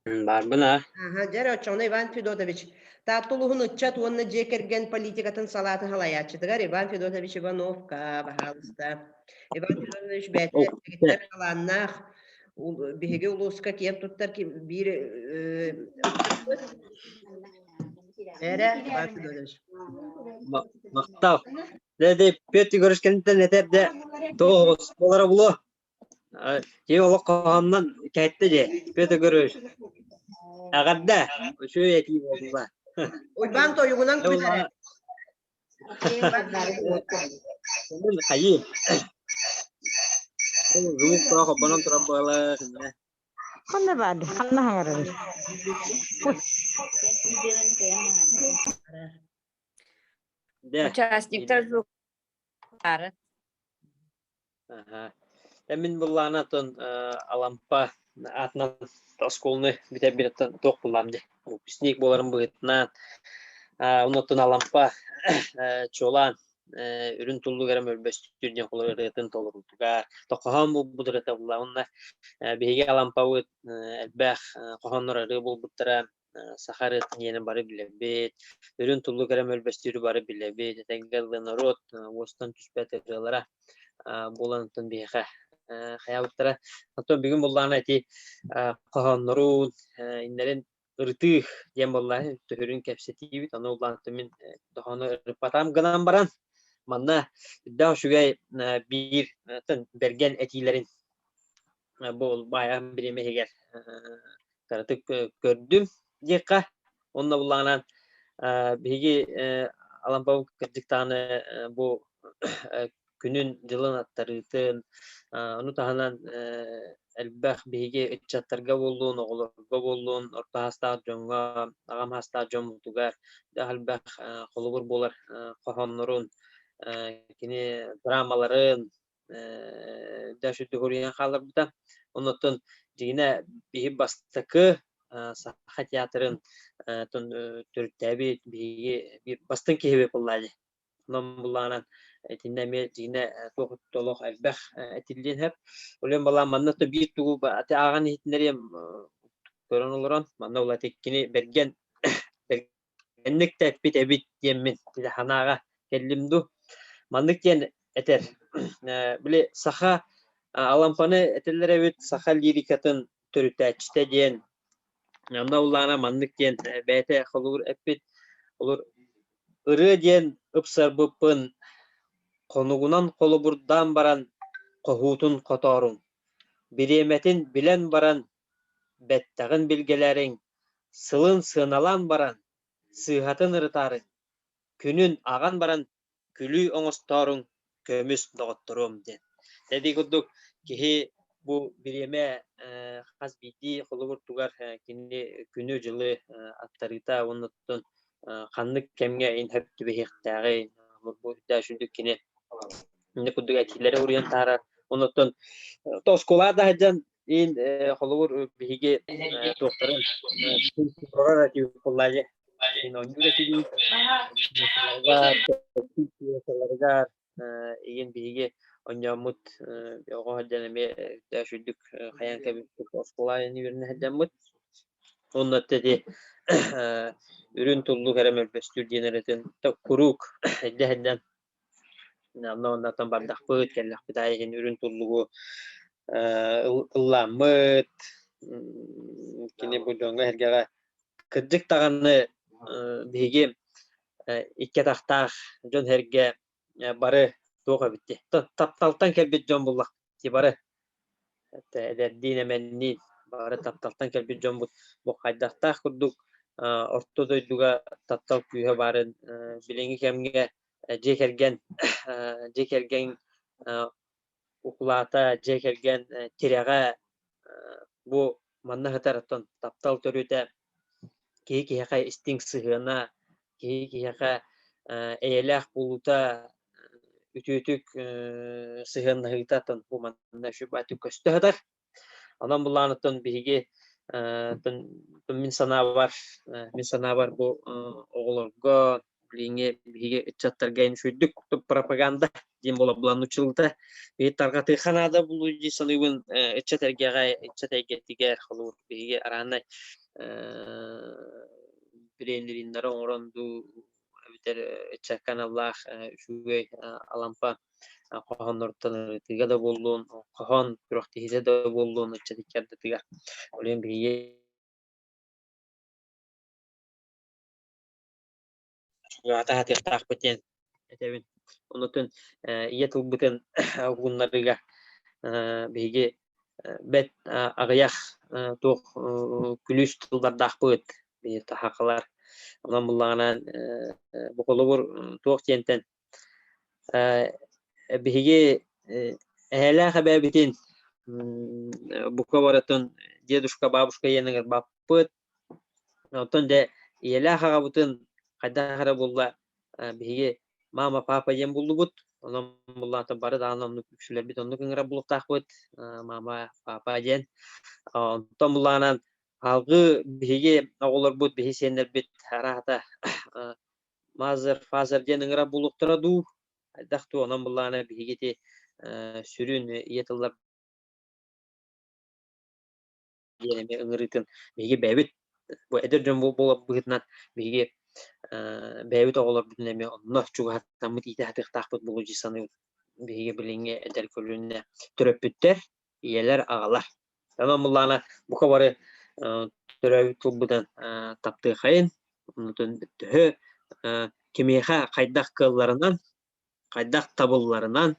Баарбын аа. Аха, дьэ оччоҕуна Иван Федотович, Таатта улууһун ыччат уонна дьиэ кэргэн политикатын салаатын салайааччытыгар Иван Федотович Ивановка, баһаалыста. Иван Федотович бэйэтэ дэгиттэр талааннаах, биһиги улууска киэн туттар биир Эрэ, Иван Федотович. Махтал. Дэ, Петр Егорович кэнниттэн этэр дэ, тоҕо болара булуо. Киһи олох хоһоонунан кэттэ дии, Петр Егорович. Эҕэрдэ, үчүгэй этии буолла. Уйбаан тойугунан күлэрэ. Хайыы. Звук тоҕо холбонон турар буолар. Ханна баарды, ханна хаҥарабын? Участниктар звуктары. Аһа. Мин былаана оттон Алампа аатынан оскуоланы бүтэрбиттэн туох буллаам дии. Выпускник буоларым быһыытынан оннуттан Алампа чуолаан үрүн туллук эрэ мөлбөстүр диэн холор ырыатын толорутугар тохоһоон булбут ырыата булла. Онно биһиги Алампабыт элбэх хоһооннор ырыа булбуттара саха ырыатын диэни бары билэбит, үрүн туллук эрэ мөлбөстүүрү бары билэбит, этэҥҥэ ылла норуот уостан түспэт ырыалара буолан оттон биһиэхэ хайаабыттара. Оттон бүгүн буоллаҕына ити хоһооннорун, иннэрин ырытыы диэн буолла төһөрүн кэпсэтиибит. Ону улаан мин хоһоону ырыппатаам гынан баран манна үрдээх үчүгэй биир бэргэн этиилэрин бу баайаҕым бириэмэ иһигэр кыратык көрдүм диэххэ. Онно буллаҕынан биһиги Алампабыт кырдьыктааны бу күнүн дьылын аттарыытын, ону таһынан элбэх биһиги ыччаттарга буоллун, оҕолорго буоллун, орто саастаах дьоҥҥо, аҕам саастаах дьоммутугар элбэх холобур буолар хоһооннорун, кини драмаларын, дьэ сүрдүк хаалларбыта. Оннуттан дьиҥинэ биһи бастакы Саха театрын төрүттээбит биһиги биир бастыҥ киһибит буолла дии. Онон буллаҕынан итиннэ эмиэ дьиҥинэ туох олох элбэх этиллиэн сөп. Ол балаан манна то биир тугу ааҕан иһитиннэриэм көрөн олорон манна ол кини бэргэн Инник да эппит эбит диэммин санааҕа кэллим дуу. Маннык диэн этэр: били саха Алампаны этэллэр эбит, саха лирикатын төрүтээччитэ диэн. Онно улаана маннык диэн бэйэтэ холобур эппит. Олор ырыа диэн ыпсарбыппын хонугунан холобурдаан баран хоһуутун хотооруҥ, бириэмэтин билэн баран бэттэҕин билгэлээриҥ, сылын сыаналаан баран, сыыһатын ырытаарыҥ, күнүн аҕан баран күлүү оҥостооруҥ, көмүс доҕотторуом диэн. Ити курдук киһи Бу бириэмэ хас биирдии холобур тугар кини күнү-дьылы аттарыыта уонна оттон ханнык кэмҥэ ин сөп түбэһиэхтээҕий бу үрдүк кини инник курдук этиилэри уруйан таһаарар. Оннуттан оскуолаҕа да сылдьан ин холобур биһиги туохтарын оонньуур этибит пьесаларыгар игин биһиги оонньооммут оҕо сылдьан эмиэ үрдүк хайаан кэбиспит оскуола үөрэнэ сылдьаммыт. Онно ити үрүн туллук эрэ мөлбөстүүр диэн эрэтин куруук эрдэ сылдьан Онно оннотон бардахпыт, кэллэхпит аайы иһин үрүн туллугу ыллааммыт, кини бу дьоҥҥо-сэргэҕэ кырдьык даҕаны биһиги икки атахтаах дьон-сэргэ бары туох эбит дии тапталтан кэлбит дьон буллахпыт дии бары эдэрдиин эмэнниин бары тапталтан кэлбит дьоммут бу хайдахтаах курдук орто дойдуга таптал күүһэ баарын билиҥҥи кэмҥэ дьиэ кэргэн дьиэ кэргэн укулаата дьиэ кэргэн тирэҕэ бу манна сытар оттон таптал төрүтэ киһи киһиэхэ истиҥ сыһыана киһи киһиэхэ эйэлээх буолуута үтүөтүк сыһыаннаһыыта оттон бу манна үчүгэй көстө сытар. Онон былааныттан биһиги мин санаабар мин санаабар бу оҕолорго билиҥҥи биһиги ыччаттарга үчүгэйдик пропаганда диэн буола булан нууччалыыта биһи тарҕатыахха наада буолуо дии саныыбын ыччат эргэҕэ ыччат эйгэтигэр холобур биһиги араанай брендиннары оҥорон дуу эбэтэр ыччакка аналлаах үчүгэй Алампа хоһоонноруттан ырытыыга да буоллун, хоһоон күрэхтэһиитэ да буоллун ыччат икки ардытыгар. Ол иһин биһиги сатыахтаахпыт диэн этэбин. Онутун ийэ тылбытын угуннарыыга биһиги бэт аҕыйах туох күлүүс тыллардаахпыт биһи сахалар. Онон буллаҕына бу холобур туох диэнтэн биһиги эһээлээх эбээбитин бука барытын дедушка бабушка иэнигэр баппыт. Оттон дьэ ийэлээх аҕабытын хайдах эрэ буолла биһиги мама папа диэн буллубут. Онон буллаата бары даҕаны оннук үксүлэрбит оннук ыҥырар булуохтаахпыт мама папа диэн. Онтон буллаҕынан алгыы биһиги оҕолорбут биһи сиэннэрбит араата мазер фазер диэн ыҥырар булуохтара дуу хайдах дуу онон буллаҕына биһиги ити сүрүн ийэ тыллар диэн эмиэ ыҥырыытын биһиги бэйэбит бу эдэр дьон буолар быһыытынан биһиги бэйэбит оҕолорбутун эмиэ онно чугаһаттаммыт иитэ сатыахтаахпыт буолуо дии саныыбын. Биһиги билиҥҥи эдэр көлүөнэ төрөппүттэр, ийэлэр, аҕалар. Онон буллаҕына бука бары төрөөбүт тылбытын таптыахайын, оннутун төһө кимиэхэ хайдах кыалларынан хайдах табылларынан,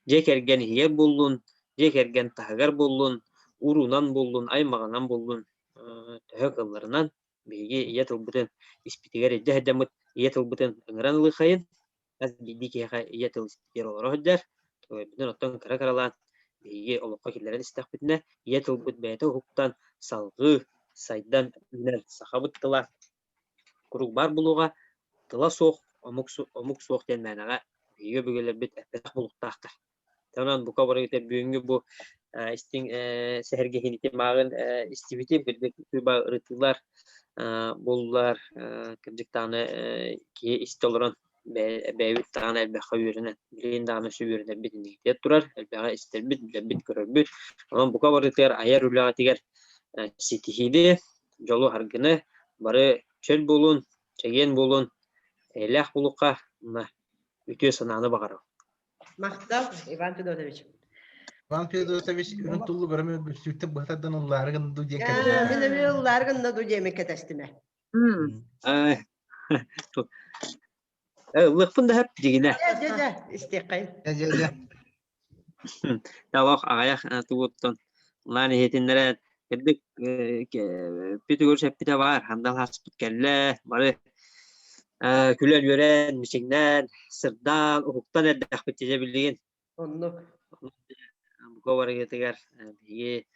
дьиэ кэргэн иһигэр буоллун, дьиэ кэргэн таһыгар буоллун, уруунан буоллун, аймаҕынан буоллун, төһө кыалларынан биһиги ийэ тылбытын испитигэр илдьэ сылдьаммыт ийэ тылбытын ыҥыран ылыаххайын, хас биирдии киһиэхэ ийэ тыл испитигэр олоро сылдьар, бүтүн оттон кыра-кыралаан биһиги олоххо киллэрэн истэхпитинэ, ийэ тылбыт бэйэтэ уһуктан, салҕыы сайдан үүнэр сахабыт тыла куруук баар буолуоҕа, тыла суох омук, омук суох диэн мээнэҕэ биһиги өбүгэлэрбит эппэтэх булуктаахтар. Онон бука барыгыта бүгүҥҥү бу истиҥ сэһэргэһиинити мааҕын истибитим, кырдьык ырытыылар буоллулар, кырдьык даҕаны киһи истэ олорон бэйэбит даҕаны элбэххэ үөрэнэн, билигин даҕаны өссө үөрэнэрбит инникитигэр турар, элбэҕи истэрбит, билэрбит, көрөрбүт. Онон бука барытыгар айар үлэҕитигэр ситиһиини, дьолу-саргыны бары чөл буолун, чэгиэн буолун, эйэлээх буолуохха уонна үтүө санааны баҕарабын. Махтал, Иван Федотович. Иван Федотович үрүн туллу бөрөмө бүстүүттэн быһатардан ыллаары гынна дуу диэн Мин эмиэ ыллаары гынна дуу диэмин кэтэстимэ. Ыллыахпын да сөп дьигинэ. Дьэ, дьэ, истиэххэйин. Дьэ, дьэ, дьэ. Олох аҕыйах тугуттан лаан иһитиннэрэ кырдык Петр эппитэ баар хандал хаспыт кэллэ бары күлэн-үөрэн мичиҥнээн сырдаан уһуктан эрдэхпит дьэ билигин Оннук. Бука барыгытыгар биһиги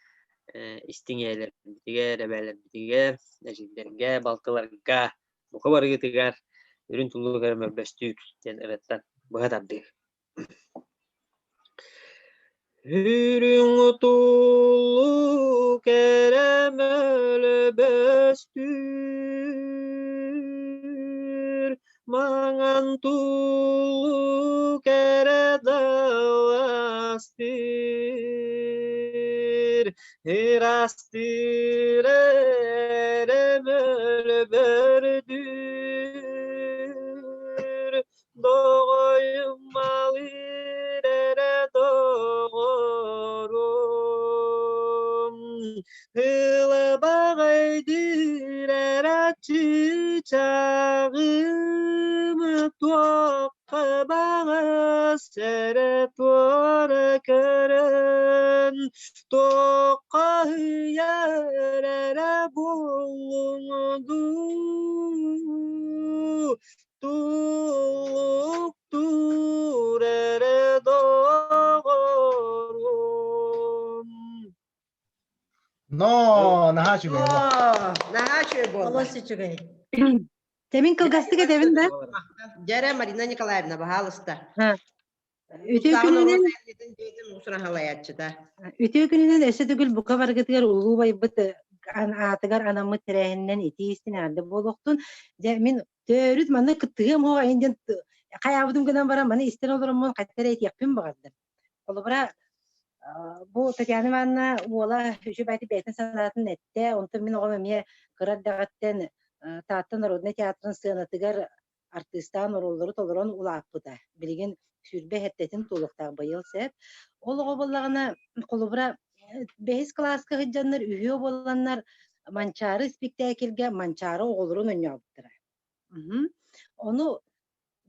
истиҥ ийэлэрбитигэр, эбээлэрбитигэр, эдьиийдэргэ, балтыларга бука барыгытыгар үрүн туллук эрэ мөлбөстүүк диэн ырыаттан быһа тардыы. Үрүҥ туллук эрэ мөлбөстүүр, маҥан туллук эрэ даластыыр, ырастыыр эрэ мөлбөрдүүр, Доҕойум малыыр эрэ доҕорум, Ылыбаҕайдыыр эрэ чыычааҕым, Туохха баҕас эрэ туора көрөн, Туохха ыйар эрэ буллуҥ дуу, Тулуктуур эрэ доҕорум. Но, наһаа үчүгэй. Наһаа үчүгэй буолла. Олус үчүгэй. Тэмин кылгастык этэбин да? Дьэрэ Марина Николаевна, баһаалыста. Үтүө күнүнэн Үтүө күнүнэн өссө төгүл бука баргытыгар улуу байбыт аатыгар анаммыт тэрээһининэн итии истин эҕэрдэ буолуохтун. Дьэ мин төрүт манна кыттыһыам оҕо айан диэн хайаабытым гынан баран маны истэн олороммун хайта эрэ этиэхпин баҕардым. Холобура бу Татьяна Ивановна уола үчүгэй баайты бэйэтин санаатын эттэ, онтон мин оҕом эмиэ кыра эрдэҕиттэн Таатта народнай театрын сыанатыгар артыыстаан оруоллары толорон улааппыта. Билигин 20 сэттэтин туолуохтаах быйыл сөп. Ол оҕо буоллаҕына, холобура, бэһис кылааска сылдьаннар үһүө буоланнар Манчаары испиктээкилгэ Манчаары оҕолорун оонньообуттара. Ону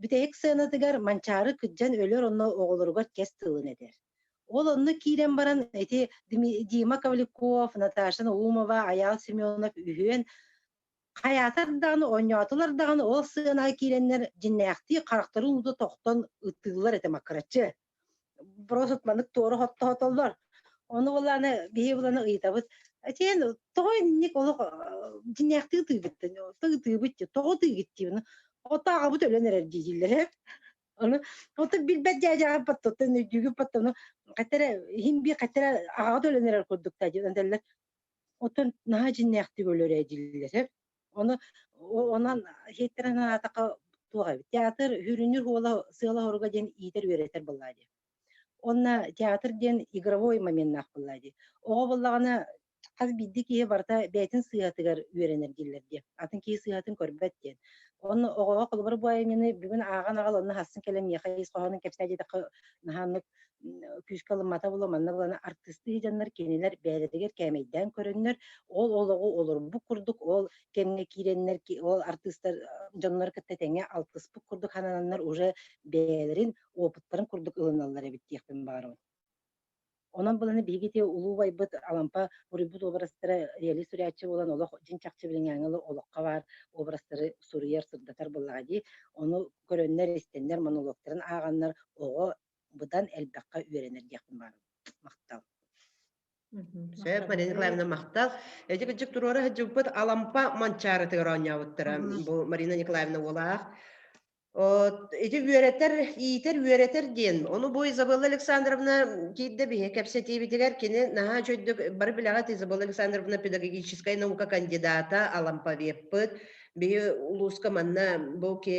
бүтэһик сыанатыгар Манчаары кырдьан өлөр онно оҕолоругар кэс тылын этэр. Ол онно киирэн баран ити Дима Ковлеков, Наташа Наумова, Айаал Семенов үһүөн Хайаатар даҕаны, оонньоотулар даҕаны ол сыанаҕа киирэннэр дьиннээхтии харахтарын уута тохтон ытыыллар этэ маккыраччы. Просто маннык туора хоттоотоллор. Ону булааны биһи буланы ыйытабыт. Этиэн тоҕо инник олох дьиннээхтии ытыыбыттан ытыыбыт дии тоҕо ытыыгыт диибин. Ото аҕабыт өлөн эрэр дииллэр ээ. Ону ото билбэт дьээдьэҕэ паттоттон өйдүүгүн паттону хаттара иһин би хаттара аҕаҕыт өлөн эрэр курдук та диэн этэллэр. Оттон наһаа дьиннээхтик өлөр ээ дииллэр сөп. Ону онон иһиттэрэн аатаха туох эбит. Театр хүрүнүр уола сыала-соруга диэн иитэр-үөрэтэр буоллаа дии. Уонна театр диэн игровой моменнаах буоллаа дии. Оҕо буоллаҕына хас биирдии киһи барыта бэйэтин сыыһатыгар үөрэнэр дииллэр дии. Атын киһи сыыһатын көрбөт диэн. Онно оҕоҕо холобур бу айымньыны бүгүн ааҕан аҕал онно хассын кэлэн миэхэ ис хоһоонун кэпсээ диэтэххэ наһаа оннук күүскэ ылыммата буолуо манна булана артыыстыы дьоннор кинилэр бэйэлэригэр кээмэйдээн көрөннөр ол олоҕу олорбут курдук ол кэмҥэ киирэннэр ол артыыстар дьоннор кытта тэҥҥэ алтыспыт курдук санананнар уже бэйэлэрин опыттарын курдук ылыналлар эбит диэхпин баҕарабын. Онон буланы биһиги ити улуу убайбыт Алампа суруйбут образтара реалист суруйааччы буолан олох дьиҥ чахчы билиҥҥээҥи олоххо баар образтары суруйар, сырдатар буоллаҕа дии. Ону көрөннөр, истэннэр, монологтарын ааҕаннар оҕо быдан элбэххэ үөрэнэр диэхпин баҕарабын. Махтал. Сөп, Марина Николаевна, махтал. Эти кырдьык туруора сылдьыбыппыт Алампа Манчаарытыгар оонньообуттара. Бу Марина Николаевна уолаах. Ити үөрэтэр, иитэр, үөрэтэр диэн. Ону бу Изабелла Александровна киирдэ биһи кэпсэтиибитигэр кини наһаа үчүгэйдик бары билэҕит Изабелла Александровна педагогическай наука кандидата, алампавеппыт. Биһи улууска манна бу ки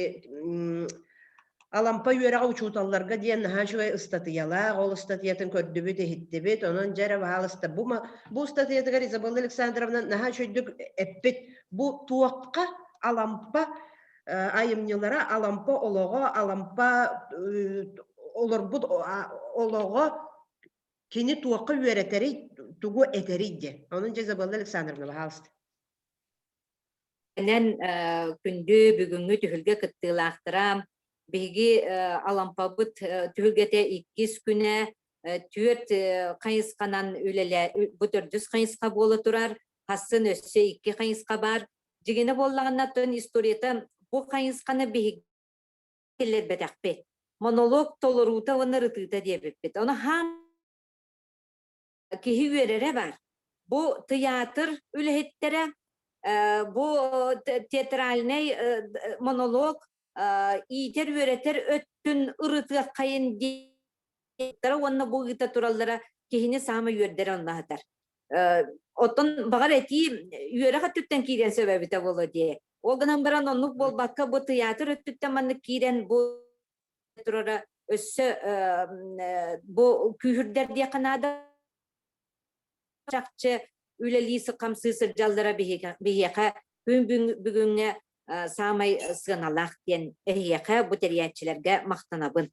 Алампа үөрэҕэ учууталларга диэн наһаа үчүгэй ыстатыйалаах, ол ыстатыйатын көрдүбүт, иһиттибит. Онон дьэ эрэ баһаалыста бу, бу ыстатыйатыгар Изабелла Александровна наһаа үчүгэйдик эппит. Бу туохха Алампа айымньылара Алампа олоҕо, Алампа олорбут олоҕо кини туохха үөрэтэрий, тугу этэрий диэн. Онон дьэ Изабелла Александровна, баһаалыста. Энэн күндү бүгүҥҥү түһүлгэ кыттыылаахтара биһиги Алампабыт түһүлгэтэ иккис күнэ түөрт хайысханан үлэлээ бу төрдүс хайысха буола турар хассын өссө икки хайысха баар дьигинэ буоллаҕына тон историята бу хайысханы биһиги киллэрбэтэхпит монолог толоруута уонна ырытыыта диэбиппит ону хаам Киһи үөрэрэ баар. Бу тыйаатыр үлэһиттэрэ, бу театральнай монолог иитэр-үөрэтэр өттүн ырытыаххайын диэттэрэ уонна бу ыыта тураллара киһини саамай үөрдэрэ онно аһатар. Оттон баҕар этии үөрэх өттүттэн киириэн сөп эбитэ буолуо дии. Ол гынан баран оннук буолбакка бу тыйаатыр өттүттэн маннык киирэн бу турара өссө бу күүһүрдэр диэххэ наада. Чахчы үлэлии хамсыы сылдьаллара биһиэхэ күн бүгүҥҥэ саамай сыаналаах диэн эһиэхэ бу тэрийээччилэргэ махтанабын.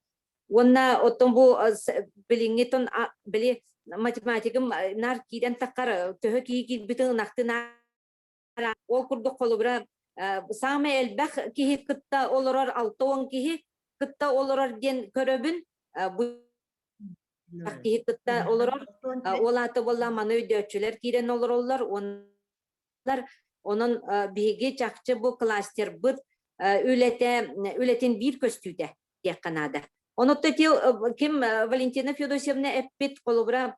Уонна оттон бу билиҥҥи тон били математикым наар киирэн таххар төһө киһи киирбитин ынахтын ол курдук холобура саамай элбэх киһи кытта олорор 60 киһи кытта олорор диэн көрөбүн бу киһи кытта олорор ол аата буолла маны өйдөөччүлэр киирэн олороллор уонна онон биһиги чахчы бу кластербыт үлэтэ үлэтин биир көстүүтэ диэххэ наада. Онон ким Валентина Федосьевна эппит холобура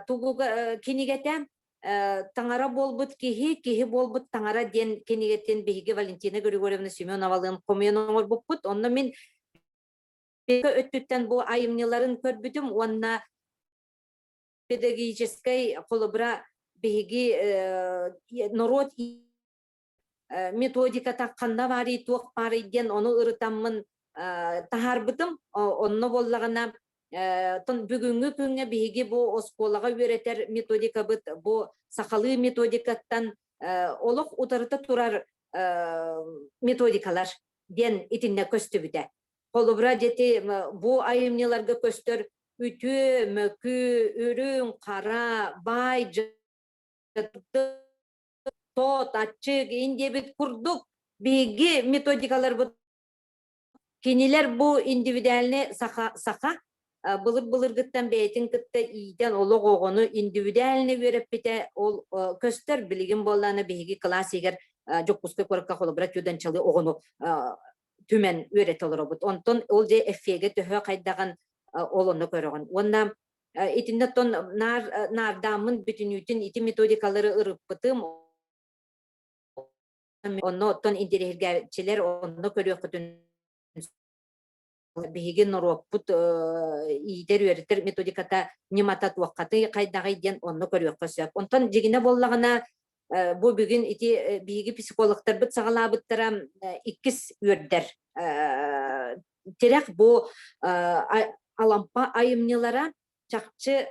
тугу кинигэтэ таҥара буолбут киһи, киһи буолбут таҥара диэн кинигэтин биһиги Валентина Григорьевна Семеновалыын хомуйан оҥорбуппут. Онно мин өттүттэн бу айымньыларын көрбүтүм уонна педагогическай холобура биһиги норуот методиката ханна баарый, туох баарый диэн ону ырытаммын таһаарбытым. Онно буоллаҕына бүгүҥҥү күҥҥэ биһиги бу оскуолаҕа үөрэтэр методикабыт бу сахалыы методикаттан олох утарыта турар методикалар диэн итиннэ көстүбүтэ. Холобура, дьэти бу айымньыларга көстөр үтүө, мөкү, үрүҥ, хара, баай тот, аччык, ин диэбит курдук биһиги методикаларбыт кинилэр бу индивидуальный саха, саха былыр-былыргыттан бэйэтин кытта иитэн олох оҕону индивидуальный үөрэппитэ ол көстөр билигин буоллаана биһиги кылаас иһигэр Дьокуускай куоракка холобура тюданчалы оҕону түмэн үөрэтэ олоробут. Онтон ол дьэ эффегэ төһө хайдаҕын ол онно көрөҕүн. Уонна итиннэ оттон наар наардааммын бүтүнүүтүн ити методикалары ырыппытым. Онно оттон интэриэһиргээччилэр онно көрүөххүтүн биһиги норуоппут иитэр-үөрэтэр методиката ньымата туоххатый хайдаҕый диэн онно көрүөххэ сөп. Онтон дьигинэ буоллаҕына бу бүгүн ити биһиги психологтарбыт саҕалаабыттара иккис үөрдэр тирэх бу Алампа айымньылара чахчы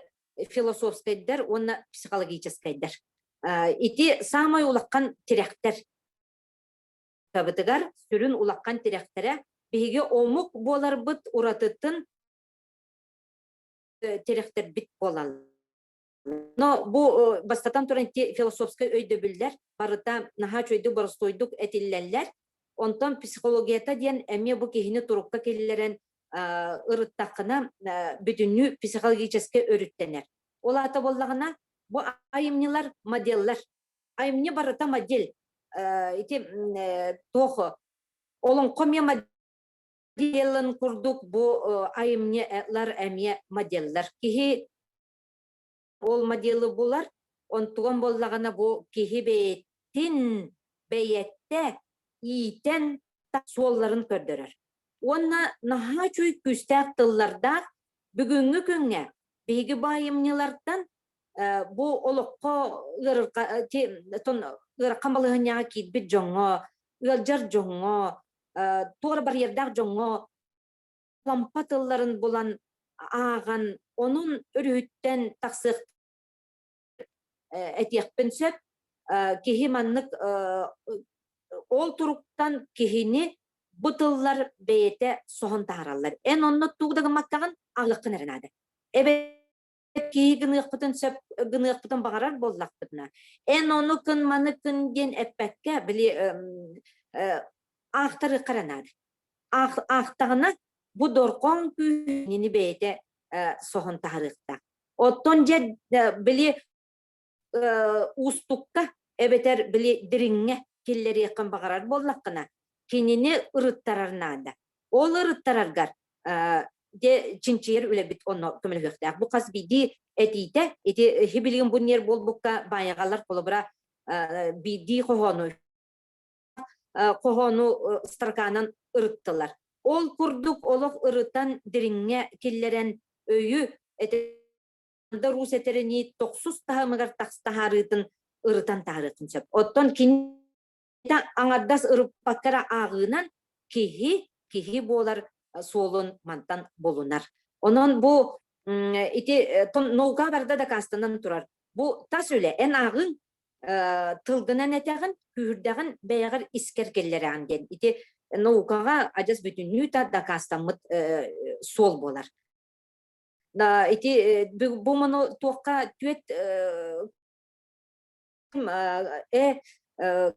философскайдар уонна психологическайдар. Ити саамай улахан тирэхтэр. Табытыгар сүрүн улахан тирэхтэрэ биһиги омук буоларбыт уратытын тирэхтэрбит буолаллар. Но бу бастатан туран философскай өйдөбүллэр барыта наһаа үчүгэйдик боростуойдук этиллэллэр. Онтон психологията диэн эмиэ бу киһини турукка киллэрэн ырыттаххына бүтүннүү психологическай өрүттэнэр. Ол аата буоллаҕына бу айымньылар моделлар. Айымньы барыта модель. Ити туох олоҥхо эмиэ моделын курдук бу айымньылар эмиэ моделлар. Киһи ол моделы булар, онтуган буоллаҕына бу киһи бэйэтин бэйэтэ иитэн суолларын көрдөрөр. Уонна наһаа үчүгэй күүстээх тыллардаах бүгүҥҥү күҥҥэ биһиги бу айымньылартан бу олоххо ыарахан балаһыанньаҕа киирбит дьоҥҥо, ыалдьар дьоҥҥо, туох эрэ барьердаах дьоҥҥо лампа тылларын булан ааҕан, онун өрүһүттэн тахсыах этиэхпин сөп. Киһи маннык ол туруктан киһини бу тыллар бэйэтэ соһон таһаараллар. Эн онно тугу да гыммаккаҕын аҕыаххын эрэ наада. Эбэтэр киһи гыныахпытын сөп гыныахпытын баҕарар буоллахпытына, эн ону кын маны кын диэн эппэккэ, били аахтарыахха эрэ наада. Аахтаҕына бу дорҕоон күүһүн бэйэтэ соһон таһаарыахтаах. Оттон дьэ били уустукка эбэтэр били дириҥҥэ киллэриэххин баҕарар буоллаххына, кинини ырыттарар наада. Ол ырыттараргар. Де чинчийэр үлэбит онно көмөлөһүөхтээх. Бу хас биирдии этиитэ ити хибилигин бу нер буолбукка баайаҕалар холобура биирдии хоһоону хоһоону строканан ырыттылар. Ол курдук олох ырытан дириҥҥэ киллэрэн өйү да Русь этэринии тохсус таһымыгар таһаарыытын ырытан таһаарыаххын сөп. Оттон кини аҥардас ырыппакка эрэ ааҕыынан киһи киһи буолар суолун мантан булунар. Онон бу ити наука барда дакаастанан турар. Бу тас үлэ эн ааҕыҥ тылгынан этэҕин, күүһүрдэҕин бэйэҕэр искэр киллэрэҕин диэн. Ити наукаҕа адьас бүтүннүү да дакаастаммыт суол буолар. Ити бу мону туохха түөт э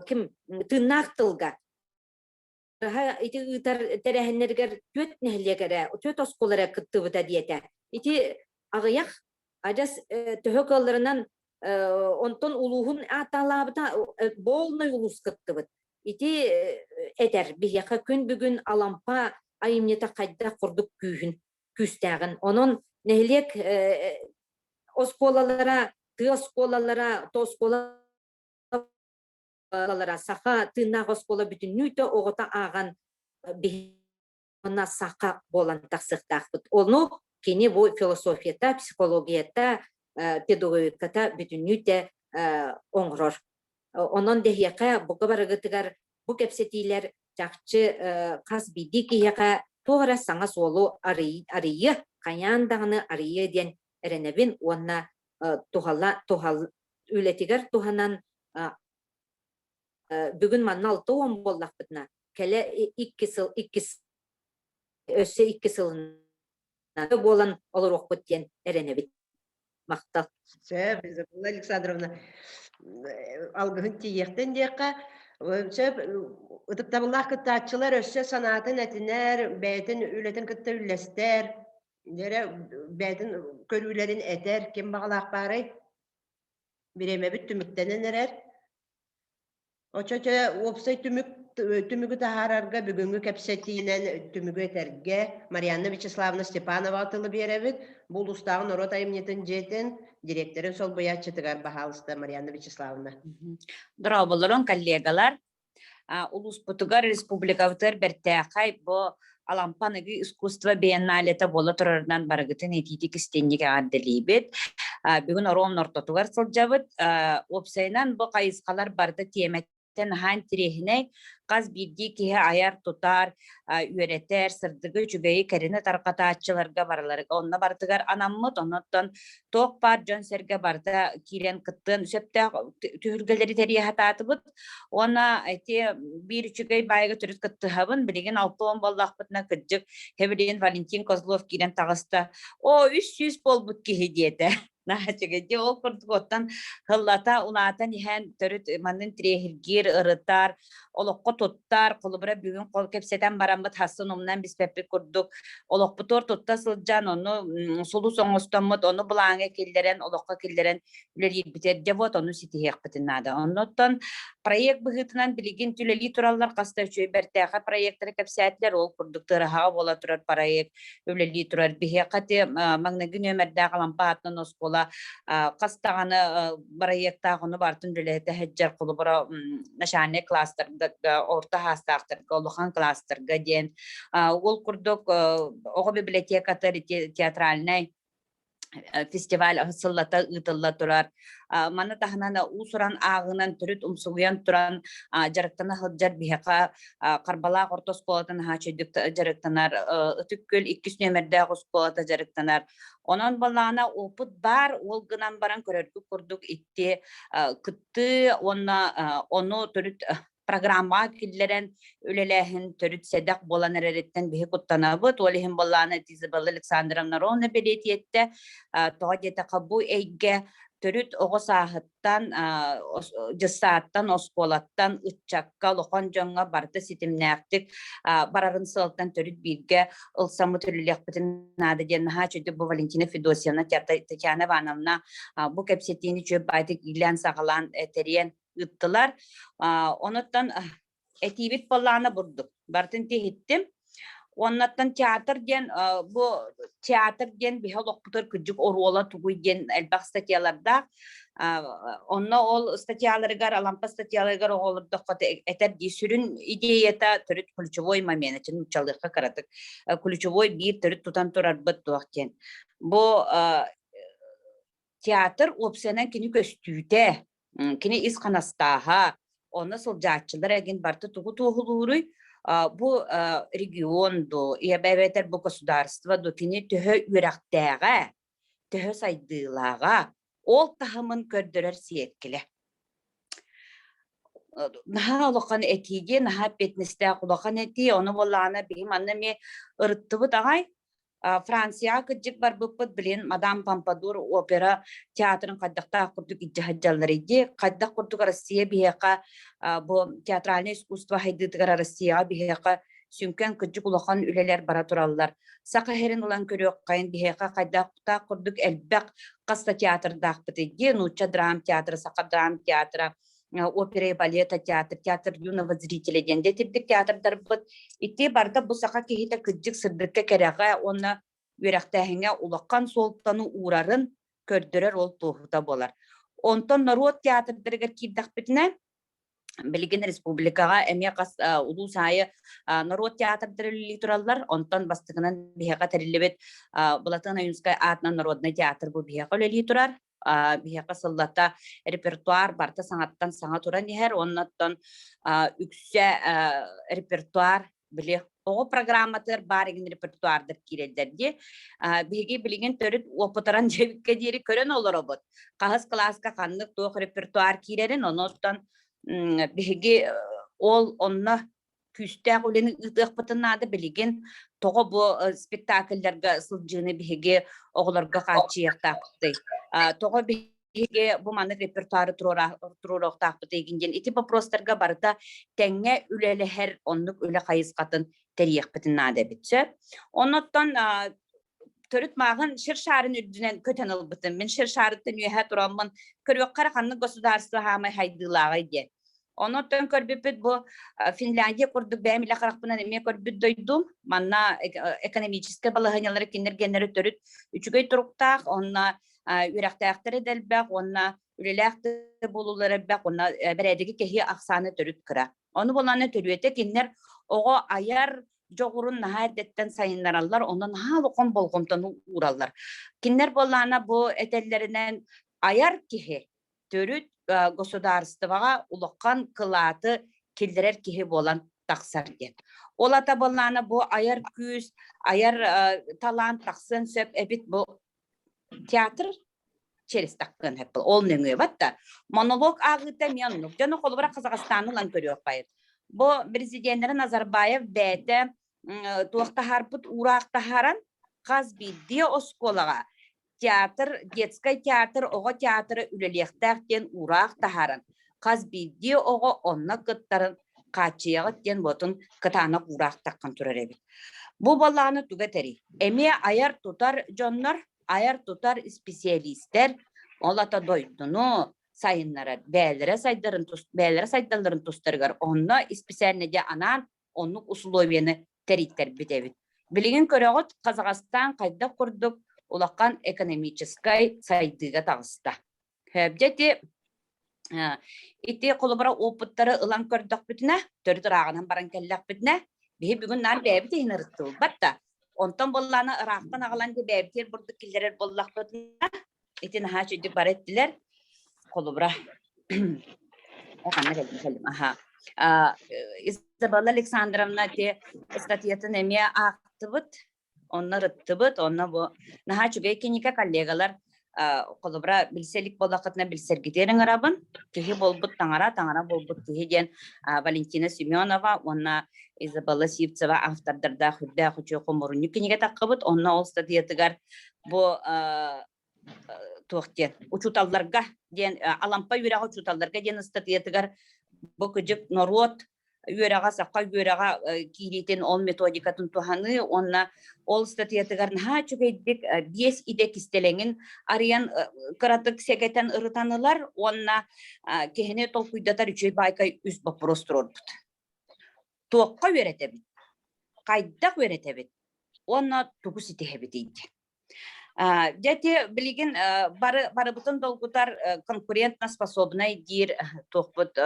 ким тыыннаах тылга ити ыытар тэрээһиннэригэр түөт нэһилиэк эрэ, түөт оскуола эрэ кыттыбыта диэтэ. Ити аҕыйах адьас төһө кыалларынан онтон улууһун ааттаалаабыта полный улуус кыттыбыт. Ити этэр биһиэхэ күн бүгүн Алампа айымньыта хайдах курдук күүһүн күүстээҕин. Онон нэһилиэк оскуолалара, тыа оскуолалара, то оскуолалара саха тыыннаах оскуола бүтүннүүтэ оҕото ааҕан биһиги саха буолан тахсыахтаахпыт. Ону кини бу философията, психологията, педагогиката бүтүннүүтэ оҥорор. Онон дэһиэхэ бука барыгытыгар бу кэпсэтиилэр чахчы хас биирдии киһиэхэ туох эрэ саҥа суолу арыйыа, хайаан даҕаны арыйыа диэн эрэнэбин уонна туһала туһал үлэтигэр туһанан бүгүн манна 60 буоллахпытына кэлэ икки сыл иккис өссө икки сылынан буолан олоруохпут диэн эрэнэбит. Махтал. Сөп, Изабелла Александровна, алгыһын тиийиэхтэн диэххэ, сөп, ытыктабыллаах кыттааччылар өссө санаатын этинэр, бэйэтин үлэтин кытта үллэстэр, дьэрэ бэйэтин көрүүлэрин этэр, ким баҕалаах баарай? Бириэмэбит түмүктэнэн эрэр. Оччо уопсай түмүк түмүгү таһаарарга бүгүҥҥү кэпсэтиинэн түмүгү этэргэ Марианна Вячеславовна Степановаҕа тылы биэрэбит. Бу улуустааҕы норуот айымньытын дьиэтин дириэктэрин солбуйааччытыгар баһаалыста Марианна Вячеславовна. Дорооболорун коллегалар. Улууспутугар, республикабытыгар бэртээхэй бу Алампа аныгы искусство биенналета буола турарынан барыгытын итиитик истинник эҕэрдэлиибит. Бүгүн оруон ортотугар сылдьабыт. Уопсайынан бу хайысхалар барыта тиэмэттэн наһаа интириэһинэй. Хас биирдии киһи айар-тутар, үөрэтэр, сырдыгы, үчүгэйи, кэрэни тарҕатааччыларга барыларыгар онно барытыгар анаммыт. Оннуттан туох баар дьон-сэргэ барыта киирэн кыттыан сөптөөх түһүлгэлэри тэрийэ сатаатыбыт. Уонна ити биир үчүгэй баайга төрүт кыттыһабын. Билигин 60 буоллахпытына кырдьык Хевелин Валентин Козлов киирэн таҕыста. О, 300 буолбут киһи диэтэ. Наһаа үчүгэй. Дьэ, ол курдук оттон һыллата улаатан иһэн төрүт маннын тириэһиргиир, ырытар, олоххо туттар, холобура бүгүн хол кэпсэтэн бараммыт хассын умнан биспэппит курдук олохпутугар тутта сылдьан ону сулус оҥостоммут, ону былааҥҥа киллэрэн, олоххо киллэрэн үлэлиирбитигэр дьэ вот ону ситиһиэхпитин наада. Оннуттан проект быһыытынан билигин үлэлии тураллар хас да үчүгэй бэртээхэй проектары кэпсээтилэр. Ол курдук Тыараһаҕа буола турар проект үлэлии турар. Биһиэхэ ити маҥнайгы нүөмэрдээх Алампа аатынан оскуола хас даҕаны проектаах ону барытын үлэлэтэ сылдьар холобура начальнай класстарга, орто саастаахтарга, улахан класстарга диэн. Ол курдук оҕо библиотеката театральнай фестиваль сыллата ыытылла турар. Маны таһынан уус-уран ааҕыынан төрүт умсугуйан туран дьарыктана сылдьар биһиэхэ Харбалаах орто оскуолатын наһаа үчүгэйдик дьарыктанар, Ытык Күөл иккис нүөмэрдээх оскуолата дьарыктанар. Онон балаана опыт баар, ол гынан баран көрөргүт курдук итти кыттыы уонна ону төрүт программаҕа киллэрэн үлэлээһин төрүт сэдэх буолан эрэриттэн биһи куттанабыт. Ол иһин буоллаҕына Изабелла Александровна ровно бэлиэтиэттэ. Тоҕо диэтэххэ бу эйгэ төрүт оҕо сааһыттан, дьыссааттан, оскуолаттан, ыччакка, улахан дьоҥҥо барыта ситимнээхтик барарын сыалтан төрүт бииргэ ылсаммыт үлэлиэхпитин наада диэн наһаа үчүгэй бу Валентина Федосьевна, Татьяна Ивановна бу кэпсэтиини үчүгэй баайдык иилээн-саҕалаан тэрийэн ыыттылар. Онуттан этиибит буоллаҕына бурдук. Барытын тиһиттим. Уоннаттан театр диэн бу театр диэн биһи олохпутугар кырдьык оруола тугуй диэн элбэх статьялардаах. Онно ол статьяларыгар, Алампа статьяларыгар оҕолордоххо этэр дии сүрүн идеята төрүт ключевой момент, нууччалыахха кыратык ключевой биир төрүт тутан турарбыт туох диэн. Бу театр уопсайынан кини көстүүтэ, кини ис ханастааһа, онно сылдьааччылар эгин барыта тугу туоһулууруй? Бу регион ду, эбэтэр бу государство ду кини төһө үөрэхтээҕэ, төһө сайдыылааҕа, ол таһымын көрдөрөр сиэркилэ. Наһаа улахан этии диэн, наһаа эппиэтинэстээх улахан этии. Ону буоллаҕына биһи манна эмиэ ырыттыбыт аҕай. Францияҕа кырдьык барбыппыт, блин, Мадам Помпадур опера театрын хайдахтаах курдук илдьэ сылдьаллар дии. Хайдах курдук Россия биһиэхэ бу театральное искусство сайдыытыгар Россияҕа биһиэхэ сүҥкэн кырдьык улахан үлэлэр бара тураллар. Саха сирин ылан көрүөххэйин биһиэхэ хайдахтаах курдук элбэх хас да театрдаахпытый дии. Нуучча драм театра, саха драм театра, опера и балета театр, театр юного зрителя диэн дэтирдик театрдарбыт. Ити барыта бу саха киһитэ кырдьык сырдыкка кэрэҕэ уонна үөрэхтээһиҥҥэ улахан суолтаны уурарын көрдөрөр ол туоһута буолар. Онтон норуот театрдарыгар киирдэхпитинэ, билигин республикаҕа эмиэ хас улуус аайы норуот театрдара үлэлии тураллар. Онтон бастакынан биһиэхэ тэриллибит Былатыан Ойуунскай аатынан народнай театр бу биһиэхэ үлэлии турар. Биһиэхэ сыллата репертуар барыта саҥаттан саҥа туран иһэр. Оннуттан үксэ репертуар били оҕо программатыгар баар игин репертуардар киирэллэр дии. Биһиги билигин төрүт уопутаран дьэбиккэ диэри көрөн олоробут. Хаһыс кылааска ханнык туох репертуар киирэрин, онуттан биһиги ол онно күүстээх үлэни ыытыахпытын наада билигин тоҕо бу спектакльларга сылдьыыны биһиги оҕолорго хааччыйыахтаахпытый тоҕо биһиги бу маннык репертуары туруоруохтаахпыт игин диэн ити вопростарга барыта тэҥҥэ үлэлэһэр оннук үлэ хайысхатын тэрийиэхпитин наада эбит сөп оннуттан төрүт мааҕын шир шаарын үрдүнэн көтөн ылбытым. Мин шир шаарыттан үөһэ тураммын көрүөххэ эрэ ханнык государство хаамай хайдыылааҕый диэн. Онон көрбүппүт бу Финляндия курдук бэйэм илэ харахпынан эмиэ көрбүт дойдум. Манна экономическай балаһыанньалары кинилэр төрүт үчүгэй туруктаах, онно үөрэхтээхтэрэ да элбэх, уонна үлэлээх да буолуулара элбэх, уонна бэрээдэги кэһии ахсаана төрүт кыра. Ону буоллаҕына төрүөтэ кинилэр оҕо айар дьоҕурун наһаа эрдэттэн сайыннараллар, онно наһаа улахан болҕомтону уураллар. Кинилэр буоллаҕына бу этэллэринэн айар киһи төрүт государствоҕа улахан кылааты киллэрэр киһи буолан тахсар диэн. Ол ата буоллаҕына бу айар күүс, айар талаан тахсыан сөп эбит бу театр через таккын хэппил ол нөҥүө да монолог ааҕыыта эмиэ оннук дьону холобура Казахстаны ылан көрүөххайын бу президеннэрэ Назарбаев бэйэтэ туох таһаарбыт уураах таһааран хас биирдии оскуолаҕа театр детскай театр оҕо театра үлэлиэхтээх диэн уураах таһааран хас биирдии оҕо онно кыттарын хааччыйаҕыт диэн буотун кытаанах уураах таххан турар эбит. Бу буоллаҕына туга этэрий? Эмиэ айар-тутар дьоннор айар-тутар исписэлиистэр ол ата дойдуну сайыннарар, бэйэлэрэ сайдарын бэйэлэрэ сайдалларын тустарыгар онно исписээлинэйгэ анаан оннук усулуобуйаны тэрийтэрбит эбит. Билигин көрөҕүт, Казахстан хайдах курдук улахан экономическай сайдыыга таҕыста. Дьэ ити ити холобура опыттары ылан көрдөхпүтүнэ, төрүт ырааҕынан баран кэллэхпитинэ, биһи бүгүн наар бэйэбит иһин ырыттыбыт да, онтон буоллаана ыраахтан аҕалан дии бэйэбитигэр бурдук киллэрэр буоллахпытына, ити наһаа үчүгдүк бары эттилэр. Холобура, ханна кэллим кэллим аха. Изабелла Александровна ити ыстатыйатын эмиэ аахтыбыт. Онно ырыттыбыт, онно бу наһаа үчүгэй кинигэ коллегалар холобура билсэ илик буоллаххытына билсэргитигэр ыҥырабын. Киһи буолбут таҥара, таҥара буолбут киһи диэн Валентина Семенова уонна Изабелла Сивцева автордардаах үрдээх үчүгэй хомуурунньук кинигэ таххыбыт. Онно ол статьятыгар бу туох диэн учууталларга диэн Алампа үөрэҕэ учууталларга диэн ыстатыйатыгар бу кыдьык норуот үөрэҕэ саха үөрэҕэ киириитин ол методикатын туһаныы уонна ол ыстатыйатыгар наһаа үчүгэйдик биэс идэ кистэлэҥин арыйан кыратык сэгэтэн ырытан ылар уонна киһини толкуйдатар үчүгэй баайкай үс боппуруос туруорбут. Туохха үөрэтэбит? Хайдах үөрэтэбит уонна тугу ситиһэбитий диэн. Дьэ ити билигин бары барыбытын долгутар конкурентноспособнай диир туохпут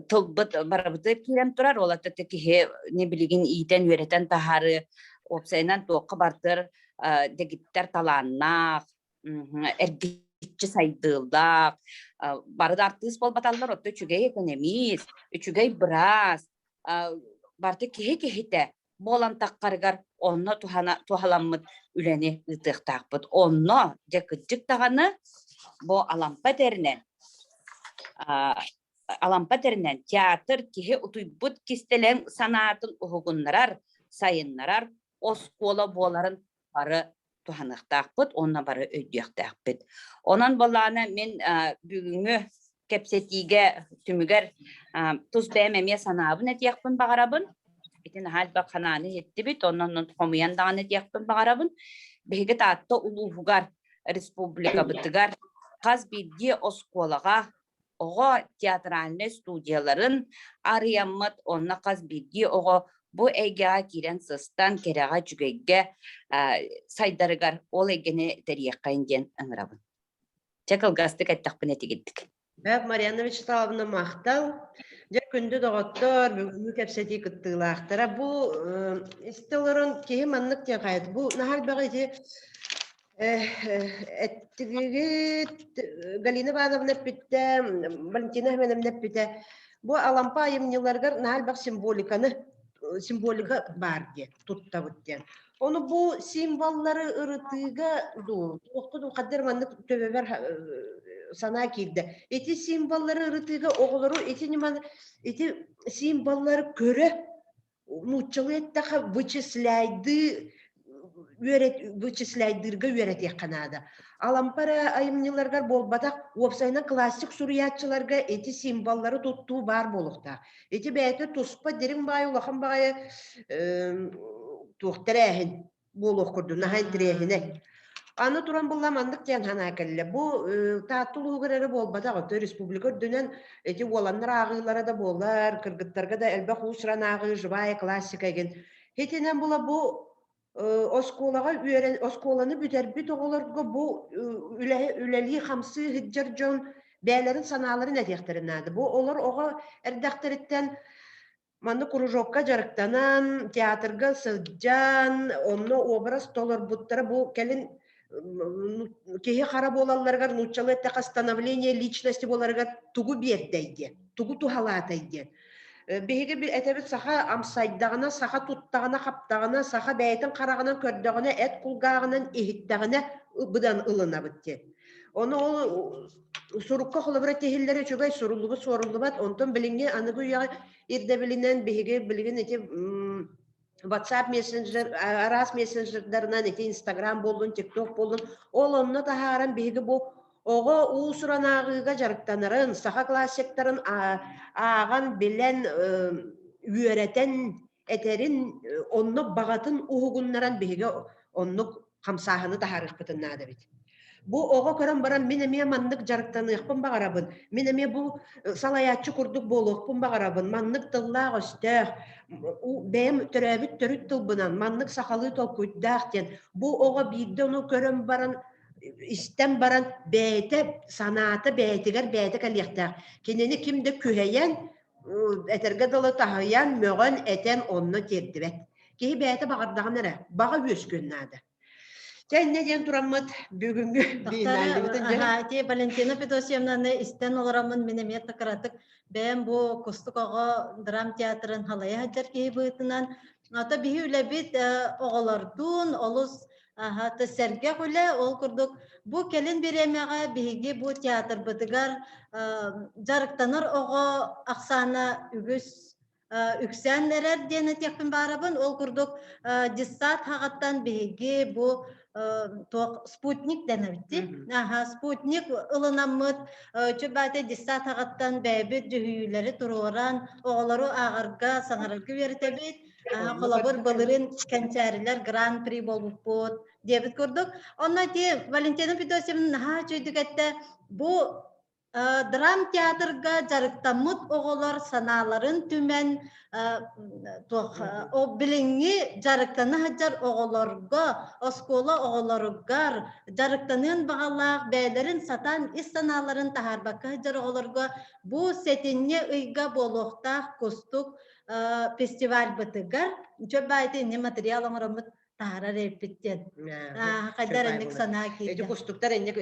тылбыт барыбытыгар киирэн турар. Ол ата киһини билигин иитэн үөрэтэн таһаарыы уопсайынан туохха бардыр дэгиттэр талааннаах, эргиччи сайдыылаах, бары да артыыс буолбаталлар, оттон үчүгэй экономист, үчүгэй быраас, барыта киһи киһитэ буолан таххарыгар онно туһана туһаламмыт үлэни ыытыахтаахпыт. Онно дьэ кырдьык даҕаны бу Алампа этэринэн Алампа этэринэн театр киһи утуйбут кистэлэҥ санаатын уһугуннарар, сайыннарар оскуола буоларын бары туһаныахтаахпыт уонна бары өйдүөхтээхпит. Онон буоллаҕына мин бүгүҥҥү кэпсэтиигэ түмүгэр тус бэйэм эмиэ санаабын этиэхпин баҕарабын. Ити наһаа элбэх санааны иһиттибит, онон хомуйан даҕаны этиэхпин баҕарабын. Биһиги Таатта улууһугар, республикабытыгар хас биирдии оскуолаҕа оҕо театральнай студияларын арыйаммыт, онно хас биирдии оҕо бу эйгэҕэ киирэн сыстан, кэрэҕэ, үчүгэйгэ сайдарыгар ол эйгэни тэрийиэххэйин диэн ыҥырабын. Чэ, кылгастык эттэхпинэ этигирдик. Бэп Марьяна Вячеславовна махтал. Дьэ, күндү доҕоттор, бүгүҥҥү кэпсэтии кыттыылаахтара. Бу истэ олорон киһи маннык диэн хайат. Бу наһаа элбэҕи ити Эттигит Галина Ивановна эппитэ, Валентина Семеновна эппитэ, бу Алампа айымньыларыгар наһаа элбэх символиканы символика баар диэн туттабыт диэн. Ону бу символлары ырытыыга дуу, туохха дуу хаддыр маннык төбөбөр санаа киирдэ. Ити символлары ырытыыга оҕолору ити ньыманы ити символлары көрө нууччалыы эттэххэ вычисляйдыы үөрэт вычисляйдыырга үөрэтиэххэ наада. Алампа эрэ айымньыларыгар буолбатах, уопсайынан классик суруйааччыларга ити символлары туттуу баар буолуохтаах. Ити бэйэтэ туспа дириҥ баай улахан баҕайы туох тэрээһин буолуох курдук наһаа интэриэһинэй. Аны туран булла маннык диэн санаа кэллэ. Бу Таатта улууһугар эрэ буолбатах, өттө республика үрдүнэн ити уоланнар ааҕыылара да буолар, кыргыттарга да элбэх уус-уран ааҕыы, живая классика игин. Итинэн була бу оскуолаҕа үөрэн оскуоланы бүтэрбит оҕолорго бу үлэлии-хамсыы сылдьар дьон бэйэлэрин санааларын этиэхтэрин наада. Бу олор оҕо эрдэхтэриттэн Маннык кружокка дьарыктанан, театрга сылдьан, онно образ толорбуттара бу кэлин киһи хара буолалларыгар нууччалыы эттэххэ становление личности буоларыгар тугу биэрдэй диэн, тугу туһалаатай диэн. Биһиги этэбит саха амсайдаҕына, саха туттаҕына, хаптаҕына, саха бэйэтин хараҕынан көрдөҕүнэ, эт кулгааҕынан иһиттэҕинэ быдан ылынабыт диэн. Ону ол сурукка холобура тиһиллэрэ үчүгэй, суруллубут суоруллубат. Онтон билиҥҥи аныгы үйэҕэ ирдэбилинэн биһиги билигин ити WhatsApp мессенджер, араас мессенджердарынан ити Instagram буоллун, TikTok буоллун, ол онно таһааран биһиги бу оҕо уус-уран ааҕыыга дьарыктанарын, саха классиктарын ааҕан, билэн, үөрэтэн этэрин, онно баҕатын уһугуннаран биһиги оннук хамсааһыны таһаарыахпытын наада эбит. Бу оҕо көрөн баран мин эмиэ маннык дьарыктаныахпын баҕарабын, мин эмиэ бу салайааччы курдук буолуохпун баҕарабын, маннык тыллаах-өстөөх, бэйэм төрөөбүт төрүт тылбынан маннык сахалыы толкуйдаах диэн бу оҕо биирдэ ону көрөн баран истэн баран бэйэтэ санаата бэйэтигэр бэйэтэ кэлиэхтээх. Кинини ким да күһэйэн, этэргэ дылы таһыйан, мөҕөн, этэн онно тиэрдибэт. Киһи бэйэтэ баҕардаҕына эрэ, баҕа үөскүөн наада. Чэ, инньэ диэн тураммыт бүгүҥҥү биенналебытын дьэ. Ити Валентина Федосьевнаны истэн олороммун мин эмиэ кыратык бэйэм бу Кустук оҕо драм театрын халайа сылдьар киһи быһыытынан ото биһи үлэбит оҕолордуун олус аһа сэргэх үлэ ол курдук бу кэлин бириэмэҕэ биһиги бу театрбытыгар дьарыктанар оҕо ахсаана үгүс үксээн эрэр диэн этиэхпин баарабын. Ол курдук дьыссаат хаҕыттан биһиги бу туох спутник дэнэбит дии. Аха, спутник ылынаммыт чүбааты дьыссаат хаҕыттан бэйэбит дьүһүйүүлэри туруоран оҕолору ааҕарга, саҥарарга үөрэтэбит. Холобур, былырыын кэнчээрилэр гран-при буолбуппут диэбит курдук. Онно ити Валентина Федосьевна наһаа үчүгэйдик эттэ. Бу. Драмтеатрга дьарыктаммыт оҕолор санааларын түмэн туох билиҥҥи дьарыктана сылдьар оҕолорго, оскуола оҕолоругар дьарыктаныан баҕалаах бэйэлэрин сатаан ис санааларын таһаарбакка сылдьар оҕолорго бу сэтинньи ыйга буолуохтаах Кустук фестивальбытыгар үчүгэй баайыты инни материал оҥороммут таһаарар эбиппит диэн. Хайдар инник санаа киирдэ. Эти кустуктар инник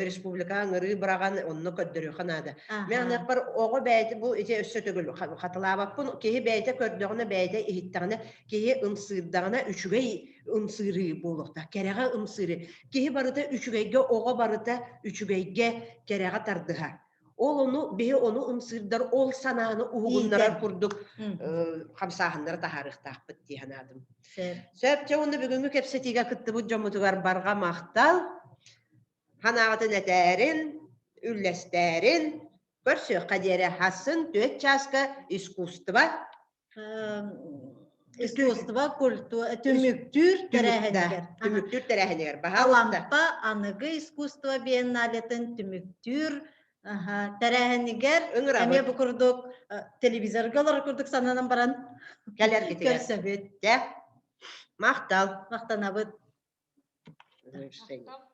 республика ыҥырыы быраҕан онно көрдөрүөххэ наада. Мен аныахпар оҕо бэйэтэ бу ити өссө төгүл хатылаабаппын киһи бэйэтэ көрдөҕүнэ бэйэтэ иһиттэҕинэ киһи ымсыырдаҕына үчүгэй ымсыырыы буолуохтаах кэрэҕэ ымсыырыы киһи барыта үчүгэйгэ оҕо барыта үчүгэйгэ кэрэҕэ тардыһар Ол ону биһи ону ымсыырдар ол санааны уһугуннарар курдук хамсааһыннары таһаарыахтаахпыт дии санаатым. Сөп, чэ уонна бүгүҥҥү кэпсэтиигэ кыттыбыт дьоммутугар барҕа махтал. Санааҕытын этээрин, үллэстээрин, көрсүөххэ диэри хасын түөрт чааска искусство искусство культура түмүктүүр тэрээһинигэр түмүктүүр тэрээһинигэр Алампа аныгы искусство биенналетын түмүктүүр тэрээһинигэр эмиэ бу курдук телевизорга олорор курдук сананан баран кэлэргитигэр көрсөбүт дьэ махтал махтанабыт Махтал.